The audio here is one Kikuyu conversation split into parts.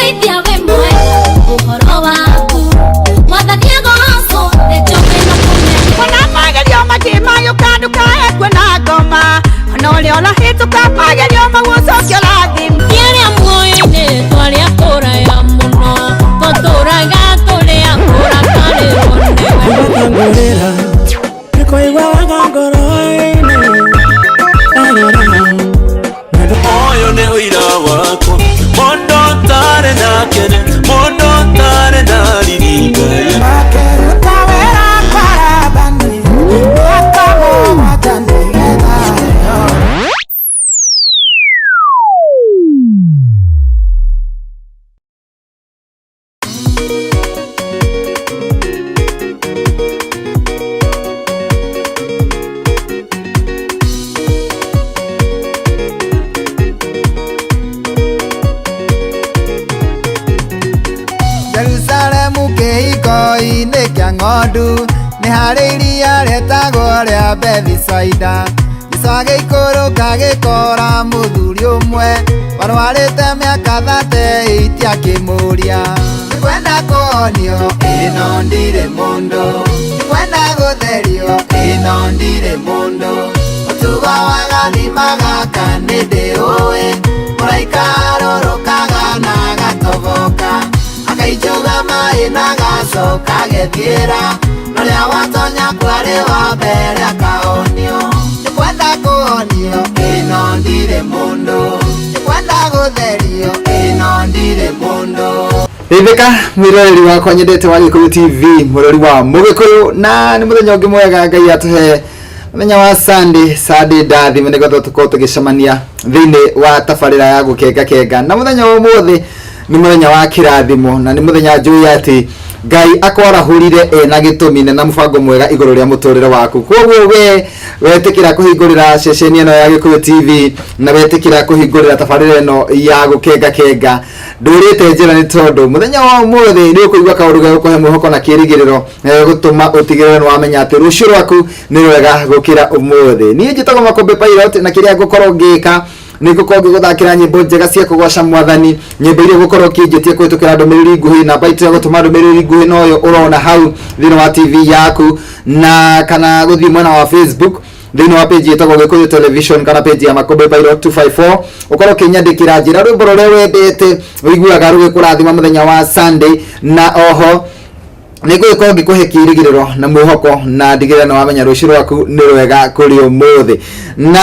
Mũrĩithia wĩ mwega, ũhoro waku Mwathani agocwo, nĩ njũĩ na kũmenya. Ona magerio maingĩ magĩũka ndũkae kuona ngoma ona ũrĩa ũrahĩtũka magerio mau ũcoke ũrathime. Ti arĩa muoyo-inĩ twarĩ a kũraya mũno, tũtũraga tũrĩ a kũrakarĩrwo nĩwe. Ngũrĩra nĩkũigua wega ngoro-inĩ ndarora wendo. Ũyũ nĩ ũira wakwa, mũndũ ũtarĩ na kĩene, mũndũ ũtarĩ na riri Ngai. Makĩruta wĩra kwa Labani mĩaka 7 nĩgetha heo. Jerusalemu kĩhiko-inĩ kĩa ng'ondu nĩ harĩ iria rĩetagwo rĩa Bethisaida. Jesũ agĩikũrũka agĩkora mũthuri ũmwe warwarĩte mĩaka 38 akĩmũũria, "Nĩngwenda kũhonio, ĩno ndirĩ mũndũ, nĩngwenda gũtherio, ĩno ndirĩ mũndũ, mũtugo wa gathima gaka nĩndĩũĩ, mũraika arũrũkaga na agatoboka, akainjuga maĩ na agacoka agethiĩra, norĩa watonya kwarĩ wa mbere akahonio. Nĩngwenda kũhonio, ĩno ndirĩ mũndũ, nĩngwenda gũtherio, ĩno ndirĩ mũndũ." Geithĩka mwĩroreri wakwa nyendete wa Gĩkũyũ TV, mũrori wa Mũgĩkũyũ, na nĩ mũthenya ũngĩ mwega Ngai atũhe, mũthenya wa Sunday, Sunday ndathime, nĩgetha tũkorwo tũgĩcemania thĩinĩ wa tabarĩra ya gũkenga kenga. Na mũthenya wa ũmũthĩ nĩ mũthenya wa kĩrathimo, na nĩ mũthenya njũĩ atĩ Ngai akwarahũrire ena gĩtũmi na mũbango mwega igũrũ rĩa mũtũrĩre waku. Koguo we wetĩkĩra kũhingũrĩra ceceni ĩno ya Gĩkũyũ TV na wetĩkĩra kũhingũrĩra tabarĩra ĩno ya gũkenga kenga, ndũrĩte njĩra, nĩ tondũ mũthenya wa ũmũthĩ nĩ ũkũigua kaũndũ gegũkũhe mwĩhoko na kĩĩrĩgĩrĩro na gegũtũma ũtigĩrĩre nĩ wamenya atĩ rũciũ rwaku nĩ rwega gũkĩra ũmũthĩ. Niĩ njĩtagwo Makũmbĩ Pilot, na kĩrĩa ngũkorwo ngĩka nĩ ngũkorwo ngĩgũthakĩra nyĩmbo njega cia kũgoca Mwathani, nyĩmbo iria ũgũkorwo ũkĩnjĩtie kũhĩtũkĩra ndũmĩrĩri nguhĩ. Namba itũ ya gũtũma ndũmĩrĩri nguhĩ noyo ũrona hau thĩinĩ wa TV yaku, na kana gũthiĩ mwena wa Facebook thĩinĩ wa page ĩtagwo Gĩkũyũ Television kana page ya Makũmbĩ Pilot 254, ũkorwo ũkĩnyandĩkĩra njĩra rwĩmbo rũrĩa wendete, ũiguaga rũgĩkũrathima mũthenya wa Sunday. Na oho nĩ ngũgĩkorwo ngĩkũhe kĩĩrĩgĩrĩro na mwĩhoko na ndigĩrĩra nĩ wamenya rũciũ rwaku nĩ rwega kũrĩ ũmũthĩ. Na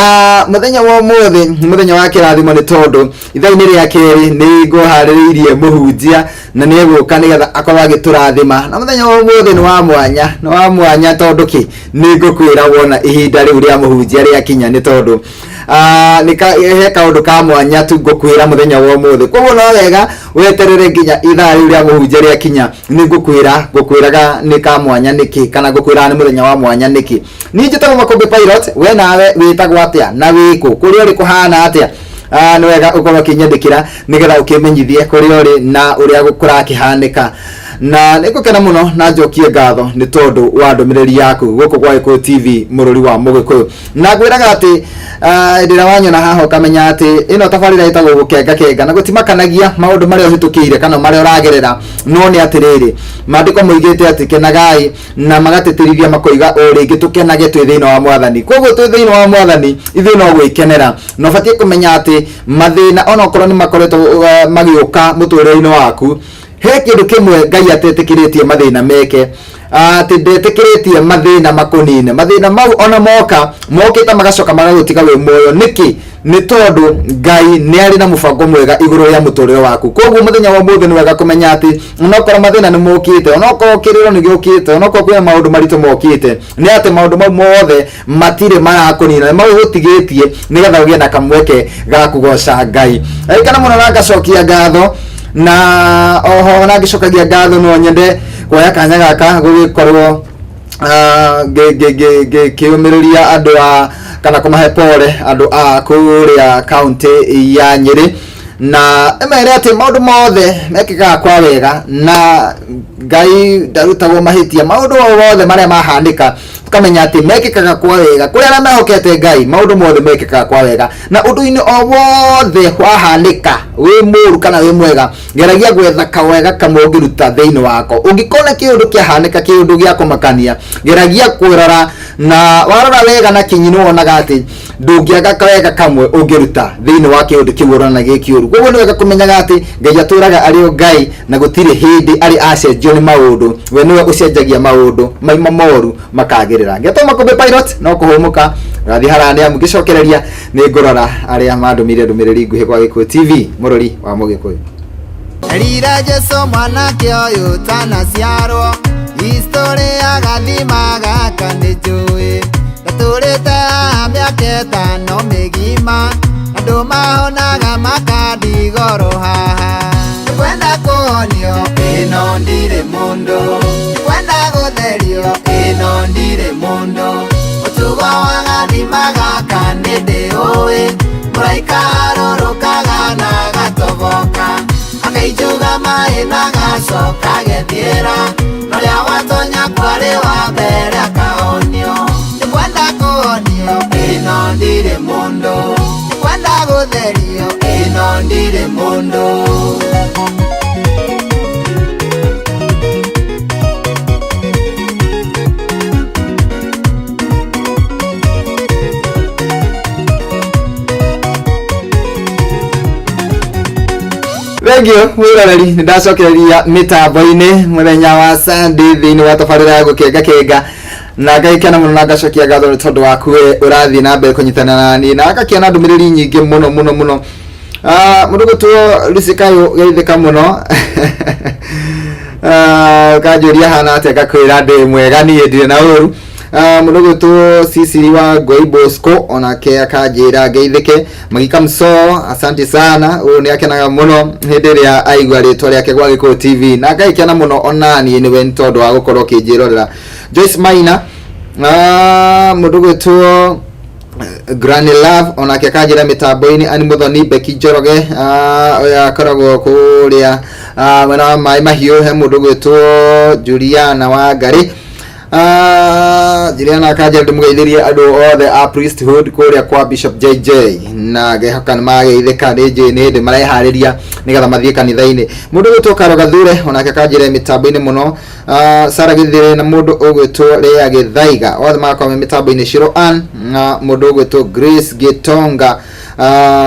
mũthenya wa ũmũthĩ nĩ mũthenya wa kĩrathimo, nĩ tondũ ithaa-inĩ rĩa kerĩ nĩ ngũharĩrĩirie mũhunjia na nĩ egũka nĩgetha akorwo agĩtũrathima. Na mũthenya wa ũmũthĩ nĩ wa mwanya, nĩ wa mwanya tondũ kĩ nĩ ngũkwĩra wona ihinda rĩu rĩa mũhunjia rĩakinya, nĩ tondũ he kaũndũ ka mwanya tu ngũkwĩra mũthenya wa ũmũthĩ. Koguo no wega weterere nginya ithaa rĩu rĩa mũhunjia rĩakinya, nĩ ngũkwĩra ngũkwĩraga nĩ ka mwanya nĩkĩ, kana ngũkwĩraga nĩ mũthenya wa mwanya nĩkĩ. Niĩ njĩtagwo Makũmbĩ Pilot, we nawe wĩtagwo atĩa na wĩkũ, kũrĩa ũrĩ kũhana atĩa? Nĩ wega ũkorwo ũkĩnyandĩkĩra nĩgetha ũkĩmenyithie kũrĩa ũrĩ na ũrĩa kũrakĩhanĩka. Na nĩ ngũkena mũno na njokie ngatho nĩ tondũ wa ndũmĩrĩri yaku gũkũ gwa Gĩkũyũ TV, mũrũri wa Mũgĩkũyũ. Na ngwĩraga atĩ hĩndĩ ĩrĩa wanyona haha ũkamenya atĩ ĩno tabarĩra ĩtagwo gũkenga kenga, na gũtimakanagia maũndũ marĩa ũhĩtũkĩire kana marĩa ũragerera, no nĩ atĩrĩrĩ, maandĩko moigĩte atĩ kenagai, na magatĩtĩrithia makoiga o rĩngĩ tũkenage twĩ thĩinĩ wa Mwathani. Koguo twĩ thĩinĩ wa Mwathani ithuĩ no gwĩkenera, na ũbatiĩ kũmenya atĩ mathĩna onokorwo nĩ makoretwo magĩũka mũtũrĩre-inĩ waku, he kĩndũ kĩmwe Ngai atetĩkĩrĩtie mathĩna meke, atĩ ndetĩkĩrĩtie mathĩna makũnine. Mathĩna mau ona moka mokĩte magacoka magagũtiga wĩ muoyo. Nĩkĩ? Nĩ tondũ Ngai nĩ arĩ na mũbango mwega igũrũ rĩa mũtũrĩre waku. Koguo mũthenya wa ũmũthĩ nĩ wega kũmenya atĩ onokorwo mathĩna nĩ mokĩte, onokorwo kĩrĩro nĩ gĩũkĩte, onokorwo kwĩna maũndũ maritũ mokĩte, nĩ atĩ maũndũ mau mothe matirĩ marakũnina, nĩ magũgũtigĩtie nĩgetha ũgĩe na kamweke ga kũgoca Ngai. Ririkana mũno na ngacokia ngatho, na oho na ngĩcokagia ngatho no nyende kuoya kanya gaka gũgĩkorwo ngĩũmĩrĩria andũ a kana kũmahe pole andũ a kũrĩa kaunti ya Nyĩrĩ, na ĩmere atĩ maũndũ mothe mekĩkaga kwa wega na Ngai ndarutagwo mahĩtia. Maũndũ o mothe marĩa mahanĩka Tũkamenya atĩ mekĩkaga kwa wega kũrĩ arĩa mehokete Ngai. Maũndũ mothe mekĩkaga kwa wega, na ũndũ-inĩ o wothe wahanĩka, wĩ mũru kana wĩ mwega, geragia gwetha kawega kamwe ũngĩruta thĩinĩ wako. Ũngĩkona kĩũndũ kĩahanĩka, kĩũndũ gĩa kũmakania, geragia kwĩrora, na warora wega na kinyi nĩ wonaga atĩ ndũngĩaga kawega kamwe ũngĩruta thĩinĩ wa kĩũndũ kĩu ũrona gĩ kĩũru. Koguo nĩ wega kũmenyaga atĩ Ngai atũraga arĩ o Ngai, na gũtirĩ hĩndĩ arĩ acenjio nĩ maũndũ. We nĩwe ũcenjagia maũndũ maima moru makagĩrĩra. Ngetwo Makũmbĩ Pilot, no kũhũmũka gathiĩ haraya nĩ amu ngĩcokereria nĩ ngũrora arĩa mandũmĩire ndũmĩrĩri nguhĩ kwa Gĩkũyũ TV, mũrori wa Mũgĩkũyũ. Erire Jesu mwanake ũyũ tanaciarwo, historĩ ya gathima gaka nĩ njũĩ. Ndatũrĩte haha mĩaka 5 mĩgima, andũ mahonaga makandigoro haha. Nĩngwenda kũhonio, ĩno ndirĩ mũndũ. Nĩngwenda gũtherio, ĩno ndirĩ mũndũ. Mũtugo wa gathima gaka nĩ ndĩũĩ, mũraika arũrũkaga na agatoboka, akaijuga maĩ na agacoka agethiĩra, norĩa watonya kwarĩ wa mbere akahonio. Nĩngwenda kũhonio, ĩno ndirĩ mũndũ. Nĩngwenda gũtherio, ĩno ndirĩ mũndũ. Thengiũ mwĩroreri, nĩ ndacokereria mĩtambo-inĩ mũthenya wa Sunday thĩinĩ wa tabarĩra ya gũkenga kenga, na ngagĩkena mũno na ngacokia ngatho nĩ tondũ waku we ũrathiĩ na mbere kũnyitana na niĩ, na ngakĩona ndũmĩrĩri nyingĩ mũno mũno mũno. Mũndũ gũtwo Lucy Kayũ, geithĩka mũno. Kanjũria hana atĩa, ngakwĩra ndĩ mwega, niĩ ndirĩ na ũru. Mũndũ gwĩtwo Sisiri wa Ngoi Bosco onake akanjĩra ngeithĩke. Magika Mso, asante sana. Ũyũ nĩ akenaga mũno hĩndĩ ĩrĩa aigua rĩtwa rĩake gwa Gĩkũyũ TV, na ngagĩkena mũno onaniĩ nĩwe nĩ tondũ wa gũkorwo ũkĩnjĩrorera. Joyce Maina, mũndũ gwĩtwo Granny Love onake akanjĩra mĩtambo-inĩ. Ani Mũthoni, Becky Njoroge, ũyũ akoragwo kũrĩa mwena wa Maĩ Mahiũ. He mũndũ gwĩtwo Juliana wa Ngarĩ. Juliana akanjĩra ndĩmũgeithĩrie andũ othe a priesthood kũrĩa kwa Bishop JJ, na ngehoka nĩ mageithĩka, nĩ njũĩ nĩ hĩndĩ mareharĩria nĩgetha mathiĩ kanitha-inĩ. Mũndũ ũgwĩtwo Karo Gathure onake akanjĩra mĩtambo-inĩ mũno. Sara Gĩthĩre na mũndũ ũgwĩtwo Lea Gĩthaiga, othe magakorwo me mĩtambo-inĩ. Shiro Ann na mũndũ ũgwĩtwo Grace Gĩtonga,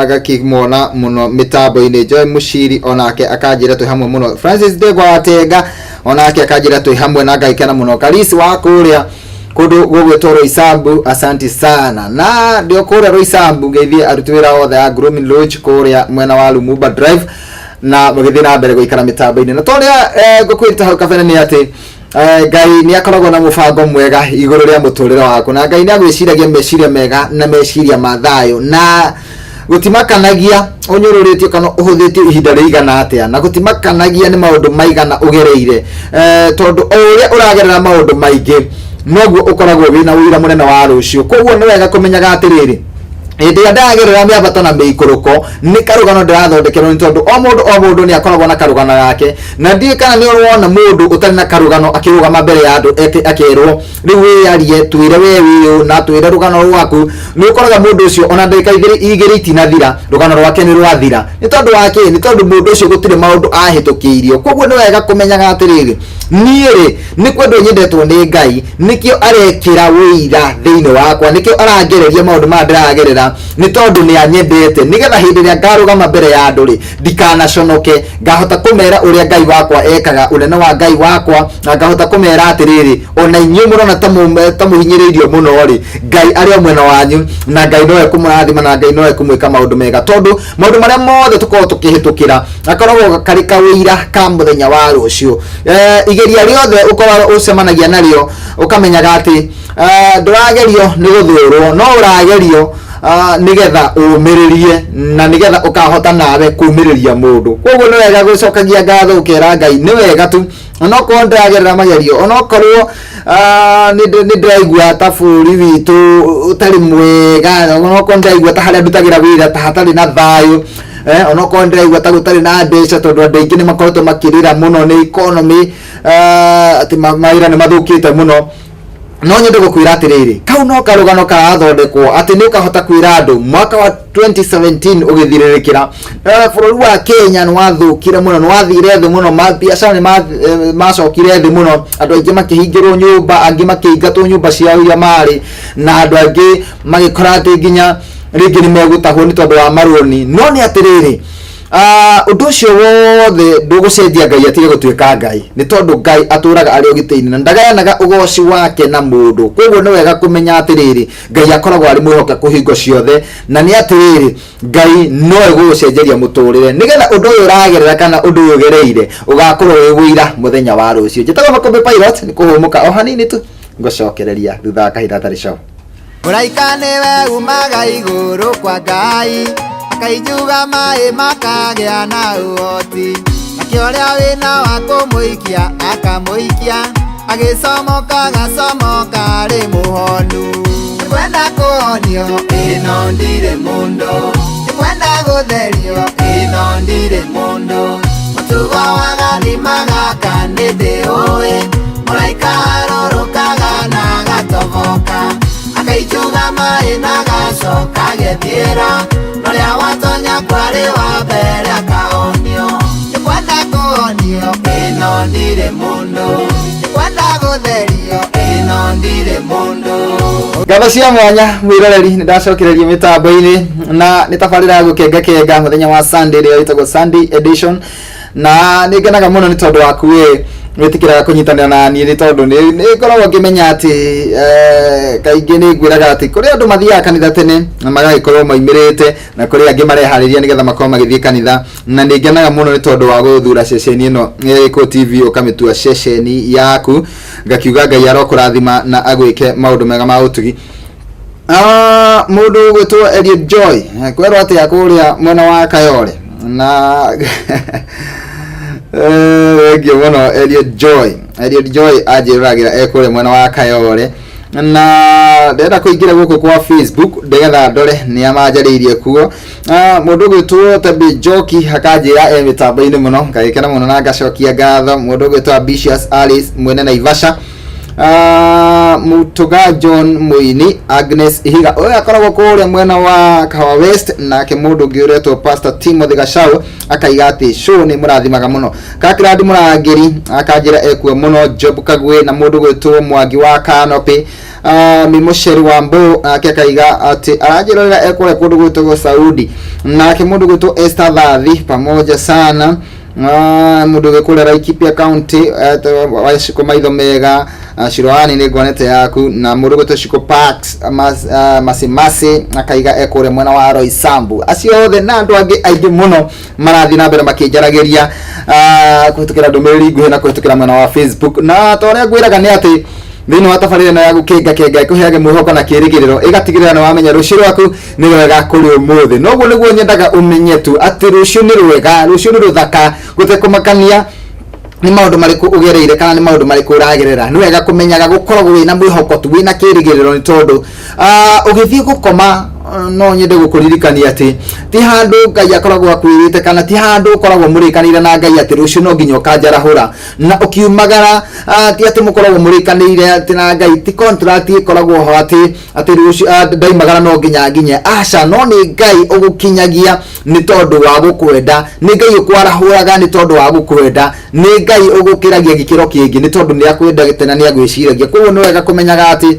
gakĩmona mũno mĩtambo-inĩ. Joy Mũciri onake akanjĩra twĩ hamwe mũno. Francis Ndegwa wa Tenga onake akanjĩra twĩ hamwe na ngagĩkena mũno. Karisi wa kũrĩa kũndũ gũgwĩtwo Roysambu, asanti sana. Na ndio kũrĩa Roysambu, ngeithie aruti wĩra othe a Grooming Lodge kũrĩa mwena wa Lumumba Drive, na mũgĩthiĩ na mbere gũikara mĩtambo-inĩ. Na torĩa ngũkwĩrĩte hau kabere nĩ atĩ Ngai nĩ akoragwo na mũbango mwega igũrũ rĩa mũtũrĩre waku, na Ngai nĩ agwĩciragia meciria mega na meciria ma thayũ, na gũtimakanagia ũnyũrũrĩtio kana ũhũthĩtio ihinda rĩigana atĩa, na gũtimakanagia nĩ maũndũ maigana ũgereire, tondũ o ũrĩa ũragerera maũndũ maingĩ noguo ũkoragwo wĩna ũira mũnene wa rũciũ. Koguo nĩ wega kũmenyaga atĩrĩrĩ, hĩndĩ ĩrĩa ndĩragerera mĩambato na mĩikũrũko, nĩ karũgano ndĩrathondekerwo, nĩ tondũ o mũndũ o mũndũ nĩ akoragwo na karũgano gake. Na ndiũĩ kana nĩ ũrona mũndũ ũtarĩ na karũgano akĩrũgama mbere ya andũ akerwo rĩu wĩyarie, twĩre we wĩũ na twĩre rũgano rwaku. Nĩ ũkoraga mũndũ ũcio ona ndagĩka 2 itinathira, rũgano rwake nĩ rwathira. Nĩ tondũ wa kĩ? Nĩ tondũ mũndũ ũcio gũtirĩ maũndũ ahĩtũkĩirio. Koguo nĩ wega kũmenyaga atĩrĩrĩ, niĩ rĩ nĩ kwendwo nyendetwo nĩ Ngai, nĩkĩo arekĩra ũira thĩinĩ wakwa, nĩkĩo arangereria maũndũ maya ndĩragerera, nĩ tondũ nĩ anyendete, nĩgetha hĩndĩ ĩrĩa ngarũgama mbere ya andũ rĩ, ndikanaconoke, ngahota kũmera ũrĩa Ngai wakwa ekaga, ũnene wa Ngai wakwa, na ngahota kũmera atĩrĩrĩ, ona inyuĩ mũrona ta mũhinyĩrĩirio mũno rĩ, Ngai arĩ o mwena wanyu, na Ngai nowe kũmũrathima, na Ngai nowe kũmwĩka maũndũ mega, tondũ maũndũ marĩa mothe tũkoragwo tũkĩhĩtũkĩra gakoragwo karĩ kawĩira ka mũthenya wa rũciũ. Igeria rĩothe ũkoragwo ũcemanagia narĩo, ũkamenyaga atĩ ndũragerio nĩ gũthũrwo, no ũragerio nĩgetha ũmĩrĩrie, na nĩgetha ũkahota nawe kũmĩrĩria mũndũ. Koguo nĩ wega gũcokagia ngatho, ũkera Ngai nĩ wega tu onokorwo ndĩragerera magerio, onokorwo nĩ ndĩraigua ta bũrũri witũ ũtarĩ mwega, onokorwo ndĩraigua ta harĩa ndutagĩra wĩra ta hatarĩ na thayũ, onokorwo ndĩraigua ta gũtarĩ na mbeca, tondũ andũ aingĩ nĩ makoretwo makĩrĩra mũno nĩ economy, atĩ mawĩra nĩ mathũkĩte mũno. No nyende gũkwĩra atĩrĩrĩ, kau no karũgano karathondekwo atĩ nĩ ũkahota kwĩra andũ mwaka wa 2017 ũgĩthirĩrĩkĩra, bũrũri wa Kenya nĩ wathũkire mũno, nĩ wathire thĩ mũno, mabiacara nĩ macokire thĩ mũno, andũ aingĩ makĩhingĩrwo nyũmba, angĩ makĩingatwo nyũmba ciao iria marĩ, na andũ angĩ magĩkora atĩ nginya rĩngĩ nĩ megũtahwo nĩ tondũ wa marũni. No nĩ atĩrĩrĩ, ũndũ ũcio wothe ndũgũcenjia Ngai atige gũtuĩka Ngai, nĩ tondũ Ngai atũraga arĩ ũgitĩri na ndagayanaga ũgoci wake na mũndũ. Koguo nĩ wega kũmenya atĩrĩrĩ, Ngai akoragwo arĩ mwĩhokeku hingo ciothe, na nĩ atĩrĩrĩ, Ngai no egũgũcenjeria mũtũrĩre nĩgetha ũndũ ũyũ ũragerera kana ũndũ ũyũ ũgereire ũgakorwo wĩ ũira mũthenya wa rũciũ. Njĩtagwo Makũmbĩ Pilot, nĩ kũhũmũka o hanini tu ngũcokereria thutha wa kahinda gatarĩ coho. Mũraika nĩwe umaga igũrũ kwa Ngai, akainjuga maĩ makagĩa na ũhoti, nake ũrĩa wĩna wa kũmũikia akamũikia, agĩcomoka agacomoka arĩ mũhonu. Nĩngwenda kũhonio, ĩno ndirĩ mũndũ, nĩngwenda gũtherio, ĩno ndirĩ mũndũ, mũtugo wa gathima gaka nĩndĩũĩ, mũraika arũrũkaga na agatoboka, akaijuga maĩ na agacoka agethiĩra, norĩa watonya kwarĩ wa mbere akahonio. Nĩngwenda kũhonio, ĩno ndirĩ mũndũ, nĩngwenda gũtherio, ĩno ndirĩ mũndũ. Ngatho cia mwanya mwĩroreri, nĩ ndacokereria mĩtambo-inĩ na nĩ tabarĩra ya gũkengakenga mũthenya wa Sunday ĩrĩa ĩtagwo Sunday edition, na nĩ ngenaga mũno nĩ tondũ waku we wĩtĩkĩraga kũnyitanĩra na niĩ, nĩ tondũ nĩ ngoragwo ngĩmenya atĩ kaingĩ nĩ ngwĩraga atĩ kũrĩ andũ mathiaga kanitha tene na magagĩkorwo maumĩrĩte, na kũrĩ angĩ mareharĩria nĩgetha makorwo magĩthiĩ kanitha, na nĩ ngenaga mũno nĩ tondũ wa gũthura ceceni ĩno ya Gĩkũyũ TV ũkamĩtua ceceni yaku. Ngakiuga Ngai arokũrathima na agwĩke maũndũ mega ma ũtugi. Mũndũ ũgwĩtwo Eliud Joy, kwerwo atĩa kũrĩa mwena wa Kayole? Na wengio mũno Eliud Joy. Eliud Joy anjĩroragĩra e kũrĩa mwena wa Kayole, na ndĩrenda kũingĩra gũkũ kwa Facebook nĩgetha ndore nĩ amanjarĩirie kuo. Mũndũ ũgwĩtwo Tabi Njoki akanjĩra e mĩtambo-inĩ mũno, ngagĩkena mũno na ngacokia ngatho. Mũndũ ũgwĩtwo Ambitious Alice mwene Naivasha, Mutuga John Muini, Agnes Ihiga ũyũ akoragwo kũrĩa mwena wa Kahawa West, nake mũndũ ũngĩ ũretwo Pastor Timothy Gachau akaiga atĩ show nĩ mũrathimaga mũno. Kakirandi Mũrangĩri akanjĩra ekuo mũno. Job Kagwe na mũndũ ũgwĩtwo Mwangi wa Canopy, Mimũceri wa Mbũ nake akaiga atĩ aranjĩrorera ekũrĩa kũndũ gwĩtagwo Saudi, nake mũndũ ũgwĩtwo Esther Thathi pamoja sana. Mũndũ ũgĩkũrĩa Laikipia County, Waciko maitho mega, Ciroani nĩ ngonete yaku, na mũndũ ũgwĩtwo Ciko Parks Masimasi akaiga ekũrĩa mwena wa Roysambu. Acio othe na andũ angĩ aingĩ mũno marathiĩ na mbere makĩnjaragĩria kũhĩtũkĩra ndũmĩrĩri nguhĩ na kũhĩtũkĩra mwena wa Facebook, na ta ũrĩa ngwĩraga nĩ atĩ thĩinĩ wa tabarĩra ĩno ya gũkengakenga ĩkũheage mwĩhoko na kĩĩrĩgĩrĩro, ĩgatigĩrĩra nĩ wamenya rũciũ rwaku nĩ rwega kũrĩ ũmũthĩ. Noguo nĩguo nyendaga ũmenye tu atĩ rũciũ nĩ rwega, rũciũ nĩ rũthaka, gũtekũmakania nĩ maũndũ marĩkũ ũgereire kana nĩ maũndũ marĩkũ ũragerera. Nĩ wega kũmenyaga gũkoragwo wĩna mwĩhoko tu, wĩna kĩĩrĩgĩrĩro, nĩ tondũ ũgĩthiĩ gũkoma no nyende gũkũririkania atĩ ti handũ Ngai akoragwo akwĩrĩte kana ti handũ ũkoragwo mũrĩkanĩire na Ngai atĩ rũciũ no nginya ũkanjarahũra na ũkiumagara. Ti atĩ mũkoragwo mũrĩkanĩire atĩ na Ngai, ti contract ĩkoragwo ho atĩ rũciũ ndaimagara no nginya nginye, aca, no nĩ Ngai ũgũkinyagia nĩ tondũ wa gũkwenda, nĩ Ngai ũkwarahũraga nĩ tondũ wa gũkwenda, nĩ Ngai ũgũkĩragia gĩkĩro kĩngĩ nĩ tondũ nĩ akwendete na nĩ agwĩciragia. Koguo nĩ wega kũmenyaga atĩ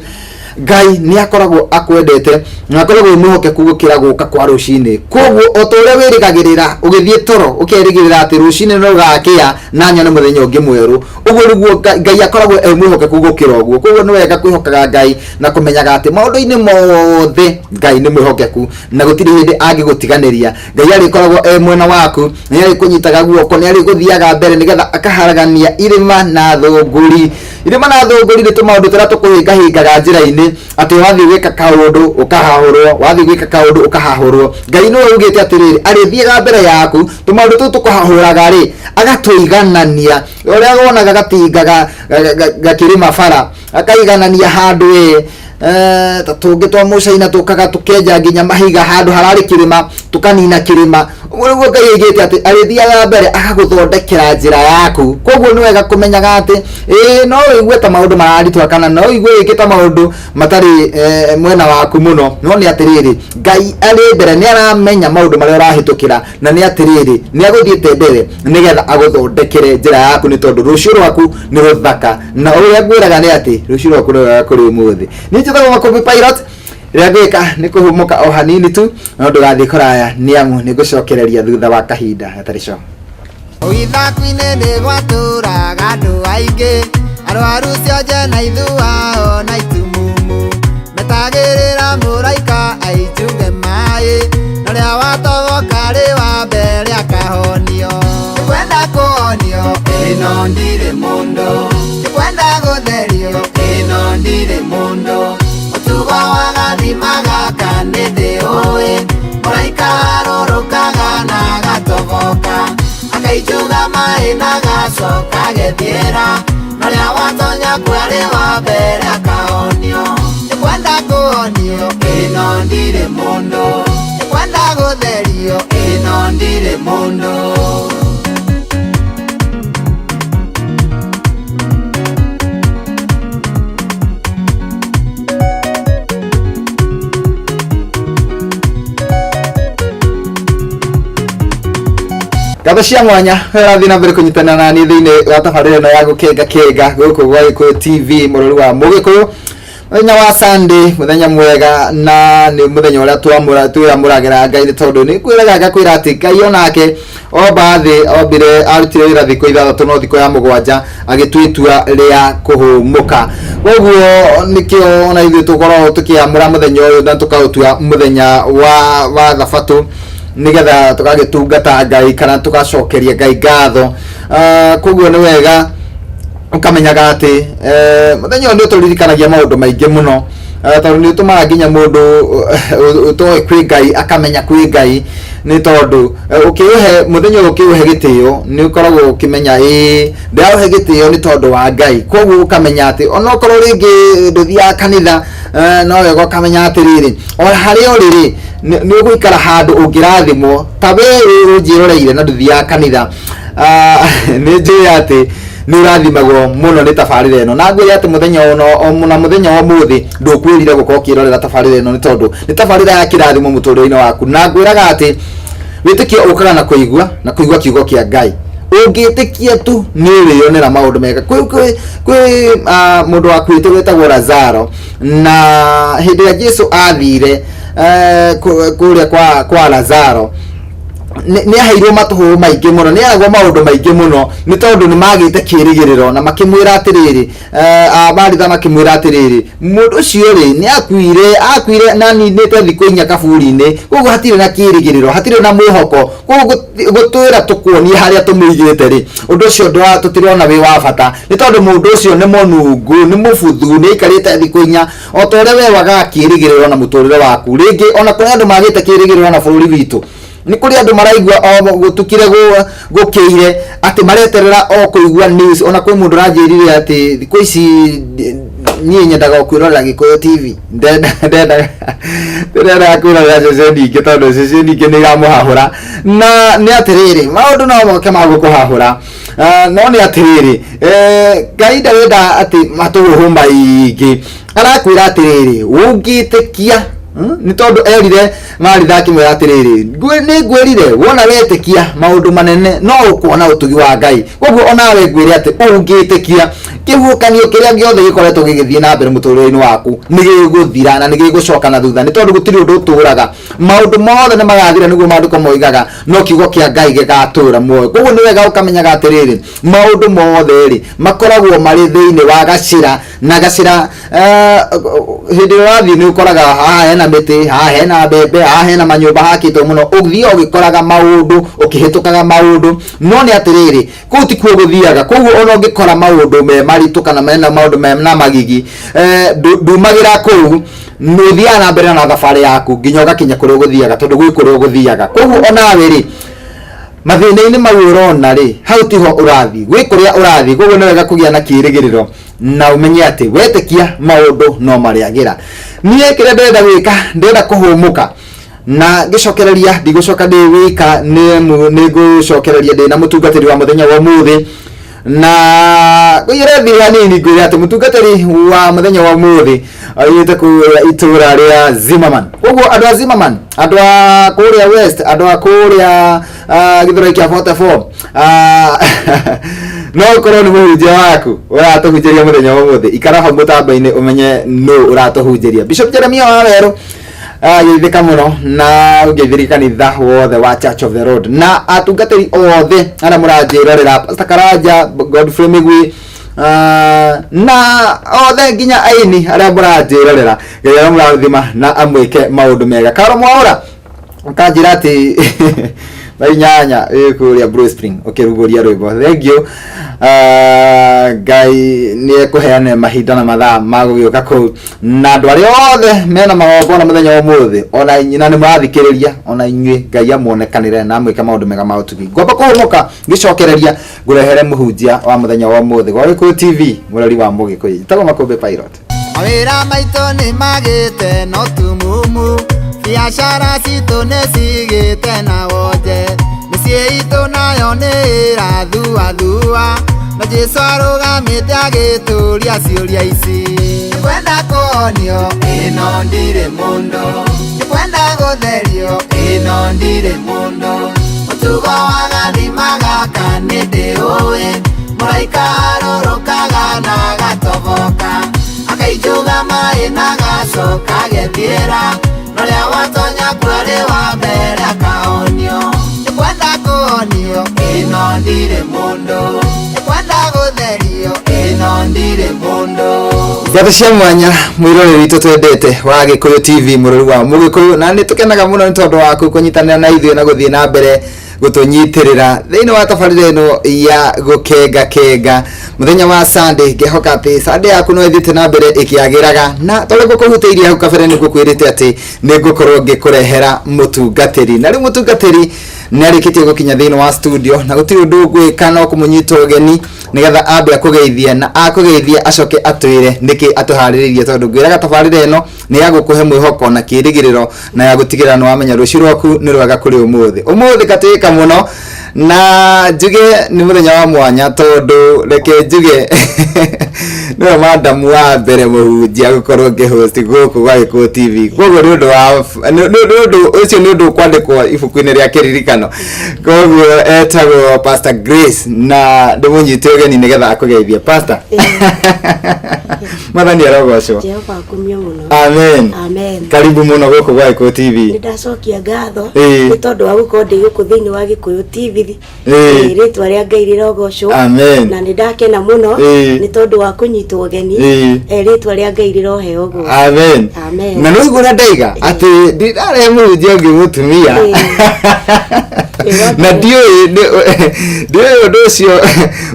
Ngai nĩ akoragwo akwendete na akoragwo wĩ mwĩhokeku gũkĩra gũka kwa rũcinĩ. Koguo o ta ũrĩa wĩrĩgagĩrĩra ũgĩthiĩ toro, ũkerĩgĩrĩra atĩ rũcinĩ no rũgakĩa na nyone mũthenya ũngĩ mwerũ, ũguo nĩguo Ngai akoragwo e mwĩhokeku gũkĩra ũguo. Koguo nĩ wega kwĩhokaga Ngai na kũmenyaga atĩ maũndũ-inĩ mothe Ngai nĩ mwĩhokeku na gũtirĩ hĩndĩ angĩgũtiganĩria. Ngai arĩkoragwo e mwena waku, nĩ arĩkũnyitaga guoko, nĩ arĩgũthiaga mbere nĩgetha akaharagania irĩma na thũngũri. Irĩma na thũngũri nĩ tũmaũndũ tũrĩa tũkũhĩngahĩngaga njĩra-inĩ, atĩ wathiĩ gwĩka kaũndũ ũkahahũrwo, wathiĩ gwĩka kaũndũ ũkahahũrwo. Ngai nĩwe ugĩte atĩrĩrĩ, arĩthiaga mbere yaku, tũmaũndũ tũu tũkũhahũraga rĩ, agatũiganania. Ũrĩa wonaga gatinga gakĩrĩma bara, akaiganania handũ ĩ. Ta tũngĩ twa mũcaina tũkaga tũkenja nginya mahiga handũ hararĩ kĩrĩma, tũkanina kĩrĩma. Ũguo nĩguo Ngai aigĩte atĩ arĩthiaga mbere agagũthondekera njĩra yaku. Koguo nĩ wega kũmenyaga atĩ ĩĩ no ũigue ta maũndũ mararitũha, kana no ũigue rĩngĩ ta maũndũ matarĩ mwena waku mũno, no nĩ atĩrĩrĩ, Ngai arĩ mbere, nĩ aramenya maũndũ marĩa ũrahĩtũkĩra, na nĩ atĩrĩrĩ, nĩ agũthiĩte mbere nĩgetha agũthondekere njĩra yaku, nĩ tondũ rũciũ rwaku nĩ rũthaka. Na ũrĩa ngwĩraga nĩ atĩ rũciũ rwaku nĩ rwega kũrĩ ũmũthĩ. Niĩ njĩtagwo Makũmbĩ Pilot. Rĩrĩa ngwĩka nĩ kũhũmũka o hanini tu, no ndũgathiĩ kũraya, nĩ amu nĩ ngũcokereria thutha wa kahinda gatarĩ coho. Ithaku-inĩ nĩ gwatũraga andũ aingĩ, arwaru cionje na ithua ona itumumu, metagĩrĩra mũraika ainjuge maĩ, na ũrĩa watogoka arĩ wa mbere akahonio. Ndikwenda kũhonio, ĩno ndirĩ mũndũ, ndikwenda gũtherio, ĩno ndirĩ mũndũ, mũtugo wa gathima gaka nĩndĩũĩ, mũraika arũrũkaga na agatoboka, akainjuga maĩ na agacoka agethiĩra, na ũrĩa watonya kuo arĩ wa mbere akahonio. Ndikwenda kũhonio, ĩno ndirĩ mũndũ, ndikwenda gũtherio, ĩno ndirĩ mũndũ. Ngatho cia mwanya ũrathiĩ na mbere kũnyitana na niĩ thĩinĩ wa tabarĩra ĩno ya gũkenga kenga gũkũ gwa Gĩkũyũ TV, mũrori wa Mũgĩkũyũ, mũthenya wa Sunday, mũthenya mwega, na nĩ mũthenya ũrĩa twĩamũragĩra Ngai, nĩ tondũ nĩ kwĩraga ngakwĩra atĩ Ngai onake omba thĩ, ombire, arutire wĩra thikũ 6, no thikũ ya 7 agĩtua itua rĩa kũhũmũka. Koguo nĩkĩo ona ithuĩ tũkoragwo tũkĩamũra mũthenya ũyũ na tũkaũtua mũthenya wa thabatũ, nĩgetha tũgagĩtungata Ngai kana tũgacokeria Ngai ngatho. Koguo nĩ wega ũkamenyaga atĩ mũthenya ũyũ nĩ ũtũririkanagia maũndũ maingĩ mũno, tondũ nĩ ũtũmaga nginya mũndũ ũtoĩ kwĩ Ngai akamenya kwĩ Ngai, nĩ tondũ ũkĩũhe mũthenya ũyũ, ũkĩũhe gĩtĩo, nĩ ũkoragwo ũkĩmenya ĩĩ ndĩraũhe gĩtĩo nĩ tondũ wa Ngai. Koguo ũkamenya atĩ onokorwo rĩngĩ ndũthiaga kanitha, no wega ũkamenya atĩrĩrĩ, ona harĩa ũrĩ rĩ, nĩ ũgũikara handũ ũngĩrathimwo. Ta we ũnjĩroreire na ndũthiaga kanitha, nĩ njũĩ atĩ nĩ ũrathimagwo mũno nĩ tabarĩra ĩno, na ngwĩre atĩ mũthenya na mũthenya wa ũmũthĩ ndũkwĩrira gũkorwo ũkĩrorera tabarĩra ĩno, nĩ tondũ nĩ tabarĩra ya kĩrathimo mũtũrĩre-inĩ waku. Na ngwĩraga atĩ wĩtĩkio ũkaga na kũigua, na kũigua kiugo kĩa Ngai. Ũngĩtĩkia tu nĩ ũrĩonera maũndũ mega. Kwĩ mũndũ wakuĩte wĩtagwo Lazaro, na hĩndĩ ĩrĩa Jesu athire kũrĩa kwa Lazaro, nĩ aheirwo matũhũhũ maingĩ mũno, nĩ eragwo maũndũ maingĩ mũno, nĩ tondũ nĩ magĩte kĩĩrĩgĩrĩro, na makĩmwĩra atĩrĩrĩ, Maritha makĩmwĩra atĩrĩrĩ, mũndũ ũcio rĩ nĩ akuire na aninĩte thikũ 4 kaburi-inĩ, koguo hatirĩ na kĩĩrĩgĩrĩro, hatirĩ na mwĩhoko, koguo gũtwĩra tũkuonie harĩa tũmũigĩte rĩ, ũndũ ũcio tũtirona wĩ wa bata, nĩ tondũ mũndũ ũcio nĩ mũnungu, nĩ mũbuthu, nĩ aikarĩte thikũ 4, o ta ũrĩa we wagaga kĩĩrĩgĩrĩro na mũtũrĩre waku. Rĩngĩ ona kũrĩ andũ magĩte kĩĩrĩgĩrĩro na bũrũri witũ, nĩ kũrĩ andũ maraigua o gũtukire gũkĩire atĩ mareterera o kũigua news. Ona kwĩ mũndũ ũranjĩrire atĩ thikũ ici niĩ nyendaga o kwĩrorera Gĩkũyũ TV, ndendaga kwĩrorera ceceni ingĩ, tondũ ceceni ingĩ nĩ iramũhahũra. Na nĩ atĩrĩrĩ, maũndũ no moke ma gũkũhahũra, no nĩ atĩrĩrĩ, Ngai ndarenda atĩ matũhũhũ maingĩ, arakwĩra atĩrĩrĩ, ũngĩtĩkia. Nĩ tondũ erire Maritha akĩmwĩra atĩrĩrĩ, nĩ ngwĩrire wona wetĩkia maũndũ manene no ũkuona ũtugi wa Ngai. Koguo onawe ngwĩre atĩ ũngĩtĩkia, kĩhuhũkanio kĩrĩa gĩothe gĩkoretwo gĩgĩthiĩ na mbere mũtũrĩre-inĩ waku nĩ gĩgũthira na nĩ gĩgũcoka na thutha, nĩ tondũ gũtirĩ ũndũ ũtũraga, maũndũ mothe nĩ magathira, nĩguo maandĩko moigaga, no kiugo kĩa Ngai gĩgatũra muoyo. Koguo nĩ wega ũkamenyaga atĩrĩrĩ, maũndũ mothe rĩ makoragwo marĩ thĩinĩ wa gacĩra, na gacĩra hĩndĩ ĩrĩa ũrathiĩ nĩ ũkoraga haha hena mĩtĩ, haha hena mbembe, haha hena manyũmba hakĩtwo mũno, ũthiaga ũgĩkoraga maũndũ, ũkĩhĩtũkaga maũndũ, no nĩ atĩrĩrĩ, kũu tikuo gũthiaga. Koguo ona ũngĩkora maũndũ me maritũ kana mena maũndũ mena magigi, ndumagĩra kũu, nĩ ũthiaga na mbere na thabarĩ yaku nginya ũgakinya kũrĩa ũgũthiaga, tondũ gwĩ kũrĩa ũgũthiaga. Koguo onawe rĩ, Mathĩna-inĩ mau ũrona rĩ, hau tiho ũrathiĩ, gwĩ kũrĩa ũrathiĩ. Koguo nĩ wega kũgĩa na kĩĩrĩgĩrĩro na ũmenye atĩ wetĩkia maũndũ no marĩagĩra. Niĩ kĩrĩa ndĩrenda gwĩka, ndĩrenda kũhũmũka na ngĩcokereria, ndigũcoka ndĩ wika, nĩ ngũcokereria ndĩ na mũtungatĩri wa mũthenya wa ũmũthĩ. Na ngũiyĩre thiri hanini, ngwĩre atĩ mũtungatĩri wa mũthenya wa ũmũthĩ oimĩte kũrĩa itũra rĩa Zimmerman. Koguo andũ a Zimmerman, andũ a kũrĩa West, andũ a kũrĩa Gĩthũrai kĩa 44, no ũkorwo nĩ mũhunjia waku ũratũhunjĩria mũthenya wa ũmũthĩ. Ikara hau mũtambo-inĩ ũmenye nũ ũratũhunjĩria. Bishop Jeremia wa Werũ geithĩka mũno na ũngeithĩrie kanitha wothe wa Church of the Lord na atungatĩri othe arĩa mũranjĩrorera, Pastor Karanja, Godfrey Migwi, na othe nginya aini arĩa mũranjĩrorera. Ngai aramũrathima na amwĩke maũndũ mega. Karo Mwaũra kanjĩra atĩ thaa 8 wĩ kũrĩa Blue Spring ũkĩrugũria rwĩmbo. Thank you. Ngai nĩ ekũheana mahinda na mathaa ma gũgĩũka kũu, na andũ arĩa othe mena magongona mũthenya wa ũmũthĩ, ona na nĩ mũrathikĩrĩria, ona inyuĩ Ngai amuonekanĩre na amwĩke maũndũ mega ma ũtugi. Ngwamba kũhũmũka ngĩcokereria ngũrehere mũhunjia wa mũthenya wa ũmũthĩ gwa Gĩkũyũ TV, mũrori wa Mũgĩkũyũ. Njĩtagwo Makũmbĩ Pilot. Mawĩra maitũ nĩ magĩte no tumumu, biacara citũ nĩ cigĩte na wonje, mĩciĩ itũ nayo nĩ ĩrathuathua, na Jesu arũgamĩte agĩtũria ciũria ici. Nĩkwenda kũhonio, ĩno ndirĩ mũndũ, nĩkwenda gũtherio, ĩno ndirĩ mũndũ, mũtugo wa gathima gaka nĩ ndĩũĩ, mũraika arũrũkaga na agatoboka, akainjuga maĩ na agacoka agethiĩra, norĩa watonya kuo arĩ wa mbere akahonio. Nĩkwenda kũhonio, ĩno ndirĩ mũndũ, nĩkwenda gũtherio, ĩno ndirĩ mũndũ. Ngatho cia mwanya mwĩroreri witũ twendete wa Gĩkũyũ TV, mũrori wa Mũgĩkũyũ, na nĩ tũkenaga mũno nĩ tondũ waku kũnyitanĩra na ithuĩ na gũthiĩ na mbere gũtũnyitĩrĩra thĩinĩ wa tabarĩra ĩno ya gũkenga kenga mũthenya wa Sunday. Ngĩhoka atĩ Sunday yaku no ĩthiĩte na mbere ĩkĩagĩraga, na tondũ ngũkũhutĩirie hau kabere, nĩ ngũkwĩrĩte atĩ nĩ ngũkorwo ngĩkũrehera mũtungatĩri, na rĩu mũtungatĩri nĩ arĩkĩtie gũkinya thĩinĩ wa studio, na gũtirĩ ũndũ ũgwĩka no kũmũnyita ũgeni nĩgetha ambe akũgeithie, na akũgeithie acoke atwĩre nĩkĩ atũharĩrĩirie, tondũ ngwĩraga tabarĩra ĩno nĩ ya gũkũhe mwĩhoko na kĩĩrĩgĩrĩro na ya gũtigĩrĩra nĩ wamenya rũciũ rwaku nĩ rwega kũrĩ ũmũthĩ. Ũmũthĩ katĩka mũno na njuge nĩ mũthenya wa mwanya, tondũ reke njuge nĩwe madamu wa mbere mũhunjia gũkorwo ngĩhost gũkũ gwa Gĩkũyũ TV. Koguo nĩ ũndũ wa nĩ ũndũ ũcio, nĩ ũndũ kwandĩkwo ibuku-inĩ rĩa kĩririkano. Koguo etagwo Pastor Grace, na ndĩmũnyite ũgeni nĩgetha akũgeithie. Pastor, Mwathani arogocwo. Jehova akumio mũno. Amen. Amen. Karibu mũno gũkũ gwa Gĩkũyũ TV. Nĩ ndacokia ngatho nĩ tondũ wa gũkorwo ndĩ gũkũ thĩinĩ wa Gĩkũyũ TV. Rĩtwa rĩa Ngai rĩrogocwo. Amen. Na nĩ ndakena mũno nĩ tondũ wa kũnyitwo ũgeni. Rĩtwa rĩa Ngai rĩroheo ũgoco. Amen. Amen. Na nĩ ũguo ndaiga atĩ ndirarehe mũhunjia ũngĩ mũtumia, na ndiũĩ ũndũ ũcio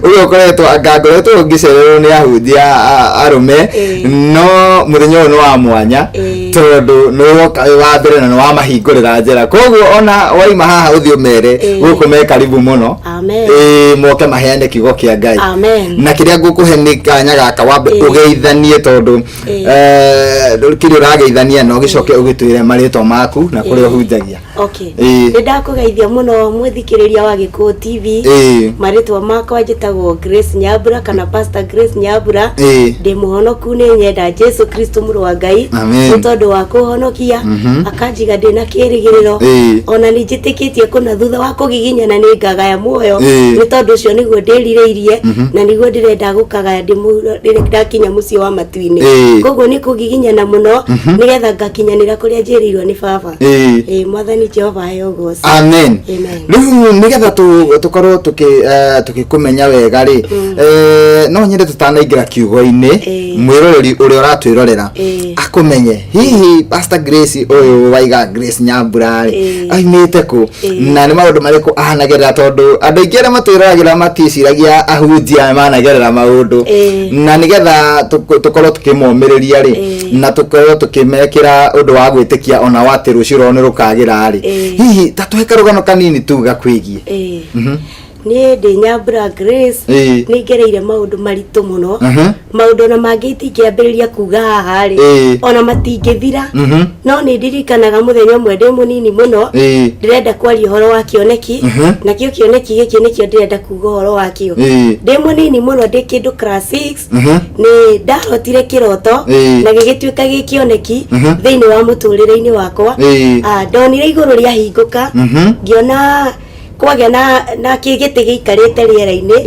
ũrĩa ũkoretwo anga ngoretwo ngĩcererwo nĩ ahunjia arũme, no mũthenya ũyũ nĩ wa mwanya tondũ nĩ woka wĩ wa mbere na nĩ wamahingũrĩra njĩra. Koguo ona waima haha ũthiĩ ũmere gũkũ me karibu mũno. Amen. Moke maheane kiugo kĩa Ngai. Amen. Na kĩrĩa ngũkũhe nĩ kanya gaka wambe ũgeithanie, tondũ kĩrĩa ũrageithania na ũgĩcoke ũgĩtwĩre marĩtwa maku na kũrĩa ũhunjagia. Okay. Nĩ ndakũgeithia mũno mwĩthikĩrĩria wa Gĩkũyũ TV. Marĩtwa makwa njĩtagwo Grace Nyambura kana Pastor Grace Nyambura. Ndĩ mũhonoku, nĩ nyenda Jesu Kristo mũrũ wa Ngai Amen. nĩ tondũ wa kũhonokia, akanjiga ndĩ na kĩĩrĩgĩrĩro. Ona nĩ njĩtĩkĩtie kũna thutha wa kũgiginyana nĩ ngagaya muoyo. Nĩ tondũ ũcio nĩguo ndĩrirĩirie na nĩguo ndĩrenda gũkagaya rĩrĩa ndakinya mũciĩ wa matu-inĩ. Koguo nĩ kũgiginyana mũno nĩgetha ngakinyanĩra kũrĩa njĩrĩirwo nĩ baba. Mwathani Jehova aheo ũgoci. Amen. Amen. Rĩu nĩgetha tũkorwo tũgĩkũmenya wega rĩ, no nyende tũtanaingĩra kiugo-inĩ, mwĩroreri ũrĩa ũratwĩrorera akũmenye hihi. Hihi Pastor Grace ũyũ waiga Grace Nyambura rĩ, aimĩte kũ na nĩ maũndũ marĩkũ anagerera? Tondũ andũ aingĩ arĩa matwĩroragĩra matiĩciragia ahunjia managerera maũndũ, na nĩgetha tũkorwo tũkĩmomĩrĩria rĩ, na tũkorwo tũkĩmekĩra ũndũ wa gwĩtĩkia ona wa atĩ rũciũ rwao nĩ rũkagĩra rĩ, hihi ta tũhe karũgano kanini tu gakwĩgiĩ. Niĩ ndĩ Nyambura Grace. Nĩ ngereire maũndũ maritũ mũno, maũndũ ona mangĩ itingĩambĩrĩria kuga haha rĩ, ona matingĩthira. No nĩ ndirikanaga mũthenya ũmwe ndĩ mũnini mũno, ndĩrenda kwaria ũhoro wa kĩoneki, nakĩo kĩoneki gĩkĩ nĩkĩo ndĩrenda kuga ũhoro wakĩo. Ndĩ mũnini mũno, ndĩ kĩndũ class 6, nĩ ndarotire kĩroto na gĩgĩtuĩka gĩ kĩoneki thĩinĩ wa mũtũrĩre-inĩ wakwa. Ndonire igũrũ rĩahingũka, ngĩona kwagĩa na kĩgĩtĩ gĩikarĩte rĩera-inĩ,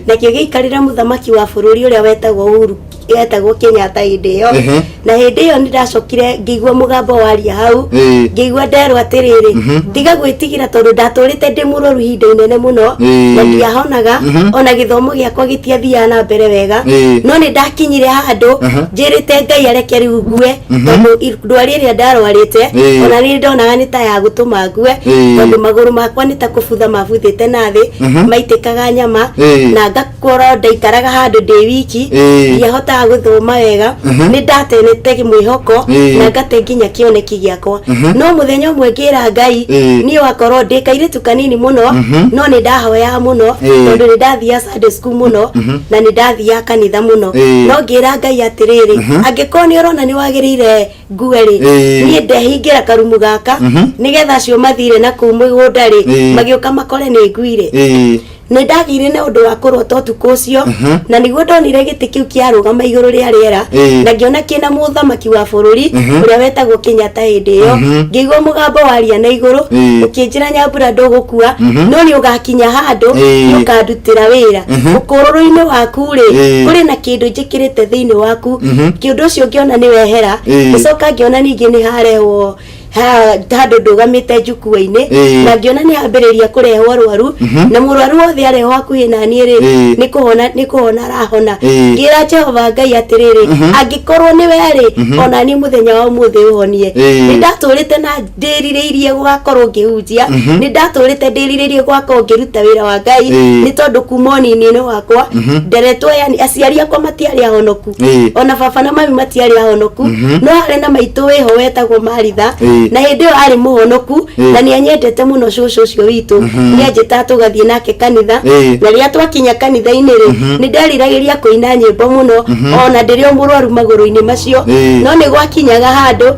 nakĩo gĩikarĩra mũthamaki wa bũrũri ũrĩa wetagwo Uhuru, wetagwo Kenyatta hĩndĩ ĩyo. Na hĩndĩ ĩyo nĩ ndacokire ngĩigua mũgambo waria hau, ngĩigua nderwo atĩrĩrĩ, tiga gwĩtigĩra, tondũ ndatũrĩte ndĩ mũrwaru ihinda inene mũno na ndiahonaga, ona gĩthomo gĩakwa gĩtiathiaga na mbere wega. No nĩ ndakinyire handũ njĩrĩte Ngai areke rĩu ngue, tondũ ndwari ĩrĩa ndarwarĩte, ona nĩ ndonaga nĩ ta ya gũtũma ngue, tondũ magũrũ makwa nĩ ta kũbutha mabuthĩte na thĩ, maitĩkaga nyama, na ngakorwo ndaikaraga handũ ndĩ wiki, ndiahotaga gũthoma wega. Nĩ ndatenete mwĩhoko na ngate nginya kĩoneki gĩakwa. No mũthenya ũmwe ngĩra Ngai, niĩ wakorwo ndĩ kairĩtu kanini mũno, no nĩ ndahoyaga mũno, tondũ nĩ ndathiaga Sunday school mũno na nĩ ndathiaga kanitha mũno. No ngĩra Ngai atĩrĩrĩ, angĩkorwo nĩ ũrona nĩ wagĩrĩire ngue rĩ, niĩ ndehingĩra karumu gaka, nĩgetha acio mathire na kũu mũgũnda rĩ, magĩũka makore nĩ nguire. Nĩ ndagĩire na ũndũ wa kũrota ũtukũ ũcio, na nĩguo ndonire gĩtĩ kĩu kĩarũgama igũrũ rĩa rĩera, na ngĩona kĩna mũthamaki wa bũrũri ũrĩa wetagwo Kenyatta hĩndĩ ĩyo. Ngĩigua mũgambo waria na igũrũ, ũkĩnjĩra, "Nyambura, ndũgũkua, no nĩ ũgakinya handũ nĩ ũkandutĩra wĩra ũkũrũrũ-inĩ waku rĩ, kũrĩ na kĩndũ njĩkĩrĩte thĩinĩ waku." Kĩũndũ ũcio ngĩona nĩ wehera. Ngĩcoka ngĩona ningĩ nĩ harehwo handũ ndũgamĩte njukua-inĩ, na ngĩona nĩ hambĩrĩria kũrehwo arwaru, na mũrwaru wothe arehwo hakuhĩ na niĩ rĩ, nĩ kũhona arahona. Ngĩra Jehova Ngai atĩrĩrĩ, angĩkorwo nĩ we rĩ, ona niĩ mũthenya wa ũmũthĩ ũhonie. Nĩ ndatũrĩte na ndĩrirĩirie gũgakorwo ngĩhunjia, nĩ ndatũrĩte ndĩrirĩirie gũgakorwo ngĩruta wĩra wa Ngai, nĩ tondũ kuma ũnini-inĩ wakwa nderetwo, yani aciari akwa matiarĩ ahonoku, ona baba na mami matiarĩ ahonoku, no harĩ na maitũ wĩho wetagwo Maritha, na hĩndĩ ĩyo arĩ mũhonoku, na nĩ anyendete mũno. Cũcũ ũcio witũ nĩ anjĩtaga tũgathiĩ nake kanitha, na rĩrĩa twakinya kanitha-inĩ rĩ, nĩ nderiragĩria kũina nyĩmbo mũno, ona ndĩrĩ o mũrwaru magũrũ-inĩ macio. No nĩ gwakinyaga handũ,